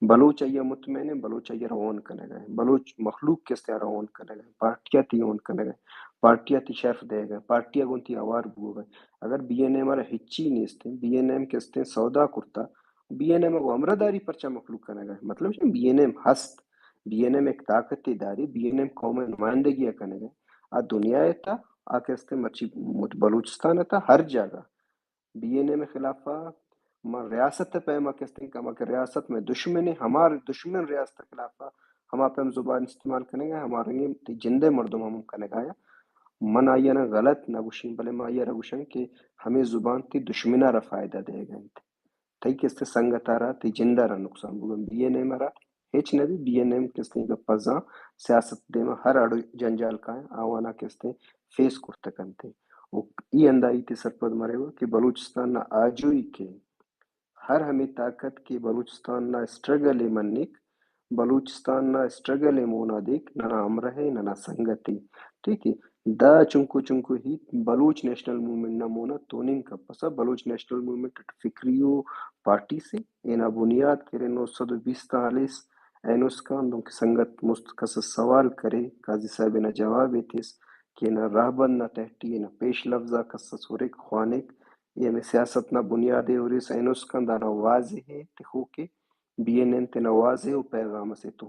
بلوچ آئی ء مطمئن ہے، بلوچ آئی ء را اون کنگ ء، بلوچ مخلوق کہ استیں آ را اون کنگ ء، پارٹی ء تئی اون کنگ ء، پارٹی ء تئی شرف دئیگ ء، پارٹی ء گوں تئی ہوار بوگ ء۔ اگر بی این ایم ء را ہچی نیست، بی این ایم کہ استیں سودا کرتا، بی این ایم ء گوں ہمراہ داری پرچا مخلوق کنگ ء؟ مطلب چی؟ بی این ایم ہست، بی این ایم یک طاقتے داری، بی این ایم قوم ء نمائندگی ء کنگ ء۔ آ دنیا ء تہا، آ کہ استیں مرچی مت-، بلوچستان ء تہا ہر جاگہ بی این ایم ء خلاف ء ما ریاست ء پیم ء کہ استیں کہ ہما کہ ریاست مئے دشمن ء، ہما دشمن ریاست ء خلاف ء ہما پیم زبان استعمال کنگ ء، ہما رنگیں تئی جند ء مردم ہم کنگ ء آیاں۔ من آیانا غلط نہ گوشیں، بلے من آئی ء را گوشاں کہ ہمے زبان تئی دشمن ء را فائدہ دئیگ ء انت۔ تئی کہ استیں سنگت ء را، تئی جند ء را نقصان بوگ ء انت۔ بی این ایم ء را ہچ نہ بی، بی این ایم کہ استیں گپ ء زان، سیاست دیما ہر اڑ جنجال کائیں، آوانا کہ استیں فیس کرت کنت۔ و ای ہندا ایتے سرپد مریو کہ بلوچستان نا آجوئی کہ ہر ہمے طاقت کہ بلوچستان نا اسٹرگل ء منک، بلوچستان نا اسٹرگل ء مونا دیک، ننا ہمراہ ء، ننا سنگت ء۔ ٹھیک ہے، دا چنکو چنکو ہیت بلوچ نیشنل موومنٹ نا مونا توننگ کپسہ۔ بلوچ نیشنل موومنٹ اٹ فکری و پارٹی سے، اینا بنیاد کہ ارے نو سد و بیست آن ہلیس اینو اسکان، دنکہ سنگت مست کس اس سوال کرے، قاضی صاحب اینا جواب ء تس کہ اینا راہبند نا تہٹی اینا پیش لفظ آک کس اس ہرک خوانک، اے ہمے سیاست نا بنیاد ء ہریسہ اینو اسکان دانا واضح ء تخوک ء۔ بی این ایم تینا واضح و پیغام اسے تو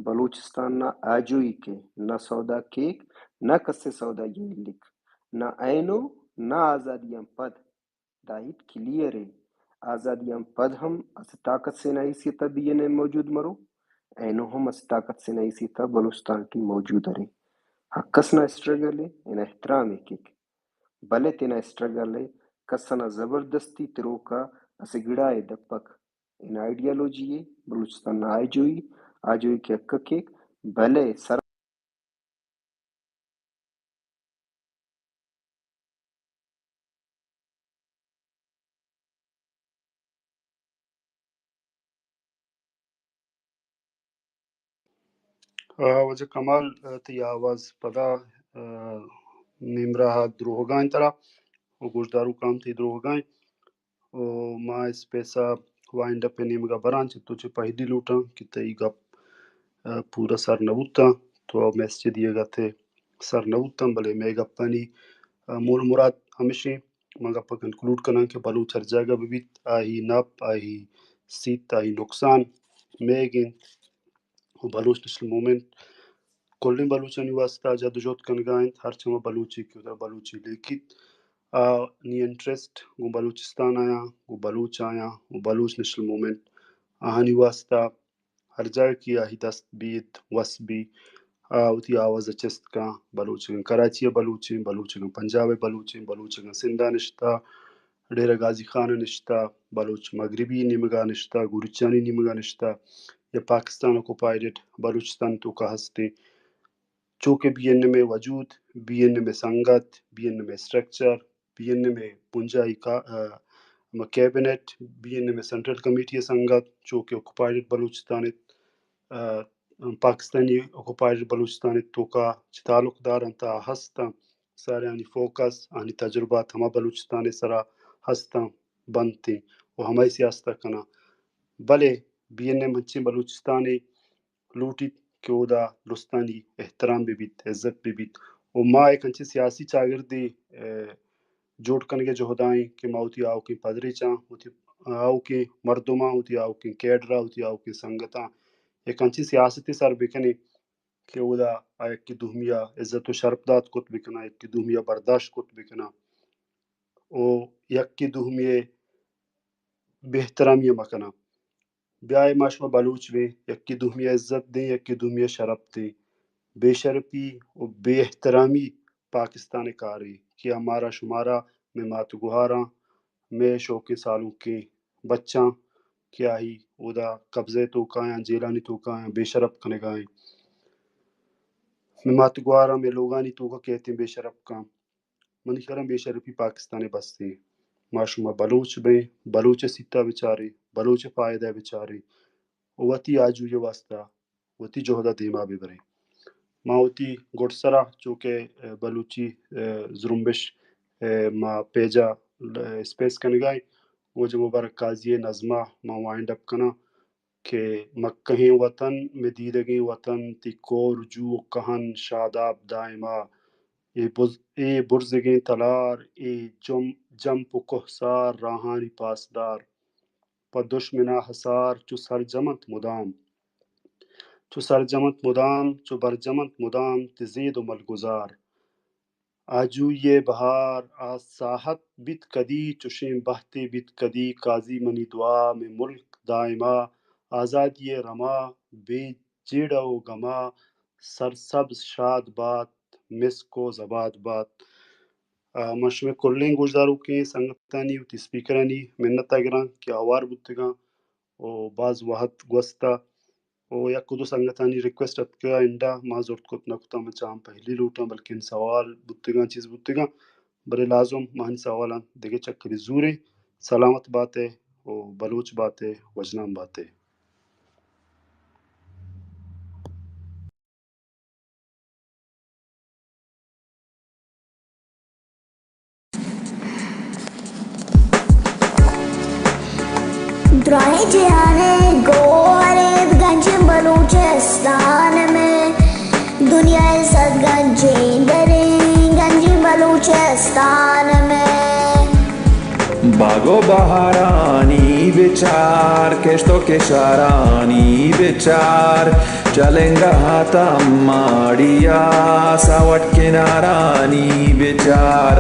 بلوچستان نا آجوئی کے، نہ سودا کیک، نہ کسے سودائی ء ہلک، نہ اینو، نہ آزادی آن پد۔ دا ہیت کلیئر ء۔ آزادی آن پد ہم اسہ طاقت سے نا حیثیت آ بی این ایم موجود مرو، اینو ہم اسہ طاقت سے نا حیثیت آ بلوچستان ٹی موجود ارے۔ ہر کس نا اسٹرگل ء، اینا احترام ء کیک، بلے تینا اسٹرگل ء کس ئنا زبردستی تروک آ اسہ گڑا ء دپک۔ ان آئیڈیالوجی ء بلوچستان نا آجوئی، آجوئی کہ حق کیک، بلے سر آ، واجہ کمال، آ، تئی آواز پدا، آ، نیم راہ ء دروہگاں انت ترا، و گوشداروکاں تئی دروہگاں انت۔ و ما اسپیس ء وائنڈ اپ ء نیمگ ء براں، چہ تو چہ پہلی لوٹاں کہ تئی گپ، آ، پورا سر نہ بوتاں، تو میسج دیگ ء تے سر نہ بوتاں، بلے مئے گپانی، آ، مول مراد ہمیش ایں۔ من گپ ءَ کنکلوڈ کناں کہ بلوچ ہر جاگہ بہ بیت، آئی نپ، آئی سیت، آئی نقصان مئیگ انت۔ و بلوچ نیشنل موومنٹ کلیں بلوچانی واسطہ جد و جہد کنگا انت۔ ہر چما بلوچے کہ اودا بلوچی لیکیت، آ نی انٹرسٹ گوں بلوچستان آیاں، گوں بلوچ آیاں، و بلوچ نیشنل موومنٹ آہانی واسطہ ہر جاگہ کہ آہی دست بیت، وس بی، آ وتی آواز ءَ چست کن۔ بلوچ اگاں کراچی ءَ بلوچیں، بلوچ اگاں پنجاب ءَ بلوچیں، بلوچ اگاں سندھ ءَ نشتہ، ڈیرہ غازی خان ءَ نشتہ، بلوچ مغربی نیمگ ءَ نشتہ، گوریچانی نیمگ ءَ نشتہ، یا پاکستان آکوپائیڈ بلوچستان توکا ہستیں۔ چو کہ بی این ایم ءِ وجود، بی این ایم ءِ سنگت، بی این ایم ءِ اسٹرکچر، بی این ایم ءِ بنجاہی کا-، آ، ہما کیبنٹ، بی این ایم ءِ سینٹرل کمیٹی ءِ سنگت، چو کہ آکوپائیڈ بلوچستان ءِ، آ، پاکستانی آکوپائیڈ بلوچستان ءِ توکا چہ تعلق دار انت، آ ہست انت، سارے آنی فوکس، آنی تجربات ہما بلوچستان ءِ سرا ہست انت، بنت انت و ہمائی سیاست ءَ کناں۔ بلے بی این ایم انچیں بلوچستانے لوٹیت کہ اودا درستانی احترام بہ بیت، عزت بہ بیت۔ و ما یک انچیں سیاسی چاگردے، ء، جوڑ کنگ ء جہد ء ایں کہ ما وتی آؤکیں پدریچاں، وتی آؤکیں مردماں، وتی آؤکیں کیڈراں، وتی آؤکیں سنگتاں یک انچیں سیاستے سر بہ کنیں کہ اودا آ یکے دومی ء عزت و شرپ دات کت بہ کناں، یکے دومی ء برداشت کت بہ کناں و یکے دومی ء بے احترامی ء مہ کناں۔ بیائے ما شما بلوچ بیں، یکے دومی ء عزت دیں، یکے دومی ء شرپ دیں۔ بے شرپی و بے احترامی پاکستان ء کارے کہ آ مارا شمارا، مئے مات گوہاراں، مئے شوکیں سالونکیں بچاں کہ آہی اودا قبضہ ء توکایاں، جیلانی توکایاں، بے شرپ کنگا ایں۔ مئے مات گوہاراں مئے لوگانی توکا کیتیں بے شرپ کاں۔ منی خیالاں بے شرپی پاکستان ء بس ایں۔ ما شما بلوچ بیں، بلوچ ء سیتا بچاریں، بلوچ ء فائدہ ء بچاریں، وتی آجوئی ء واسطہ وتی جہد ء دیما بہ بریں۔ ما وتی گڈسرا چوکہ، ء، بلوچی، ء، زرمبش، ء، ما پیجا، ء، اسپیس کنگا ایں۔ واجہ مبارک قاضی ء نظما ما وائنڈ اپ کناں۔ کہ مکہیں وطن، مئے دیدگیں وطن، تئی کور جو و کہن شاداب دائما۔ اے بز-، اے برزگیں تلار، اے جم-، جمپ و کوہسار راہانی پاسدار۔ پہ دشمنا حصار چو سرجم انت مدام۔ چو سرجم انت مدام، چو برجم انت مدام، تئی زید و ملگزار۔ آجوئی ء بہار آ ساہت بیت کدی، چشیں بہتے بیت کدی، قاضی منی دعا مئے ملک دائما، آزادی ء رما بے جیڑہ و گما، سرسبز شاد بات، مسک و زباد بات۔ آ، من شمئے کلیں گوشداروکیں سنگتانی وتی اسپیکرانی منت ء گراں کہ آوار بوتگاں و باز وہد گوستہ۔ و یک و دو سنگتانی ریکویسٹ اتکگ ء انڈا ما زرت کت نہ کتاں، من چاہاں پہلی لوٹاں، بلکن سوال بوتگاں، چیز بوتگاں، بلے لازم ماہانی سوالاں دگہ چکرے زوریں۔ سلامت بات ئے و بلوچ بات ئے، وژنام بات ئے۔ دراہیں جہان ء گوہر انت گنجیں بلوچستان مئے، دنیا ء صد گنجیں دریں گنجیں بلوچستان مئے۔ باگ و بہارانی بچار، کشت و کشارانی بچار، چلنگا ہاتم ماڑیا ساوٹ کنارانی بچار۔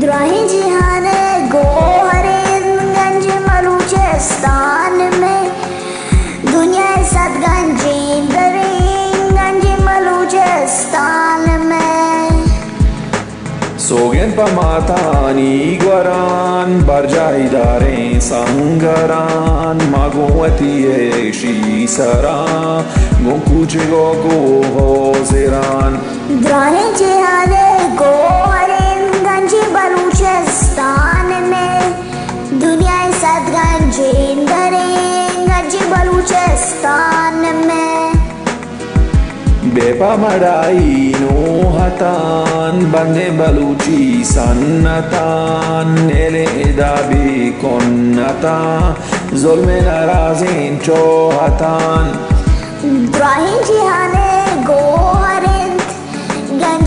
دراہیں جہان ء گوہر انت گنج بلوچستان مئے، دنیا ء صد گنجیں دریں گنج بلوچستان مئے۔ سوگند پہ ماتانی گوران، برجاہی داریں سنگران، ما گوں وتی ایشی سران، گوں کوچگ و گوں ہوزران۔ دراہیں جہان ء گوہر انت گنج بلوچستان مئے، دنیا ء صد گنجیں دریں گنج بلوچستان مئے۔ بے پہ مڑائی نوحتان، بندیں بلوچی سنتان، نیلیں ادا بے کنتان، ظلم نرازیں چوہتان۔ دراہیں جہان ء گوہر انت گنج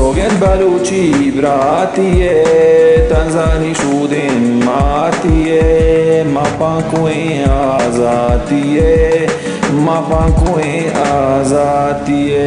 سوگند بلوچی براتی ءِ، تنزانی شودیں ماتی ءِ، ما پانکوئیں آزاتی ءِ، ما پانکوئیں آزاتی ءِ۔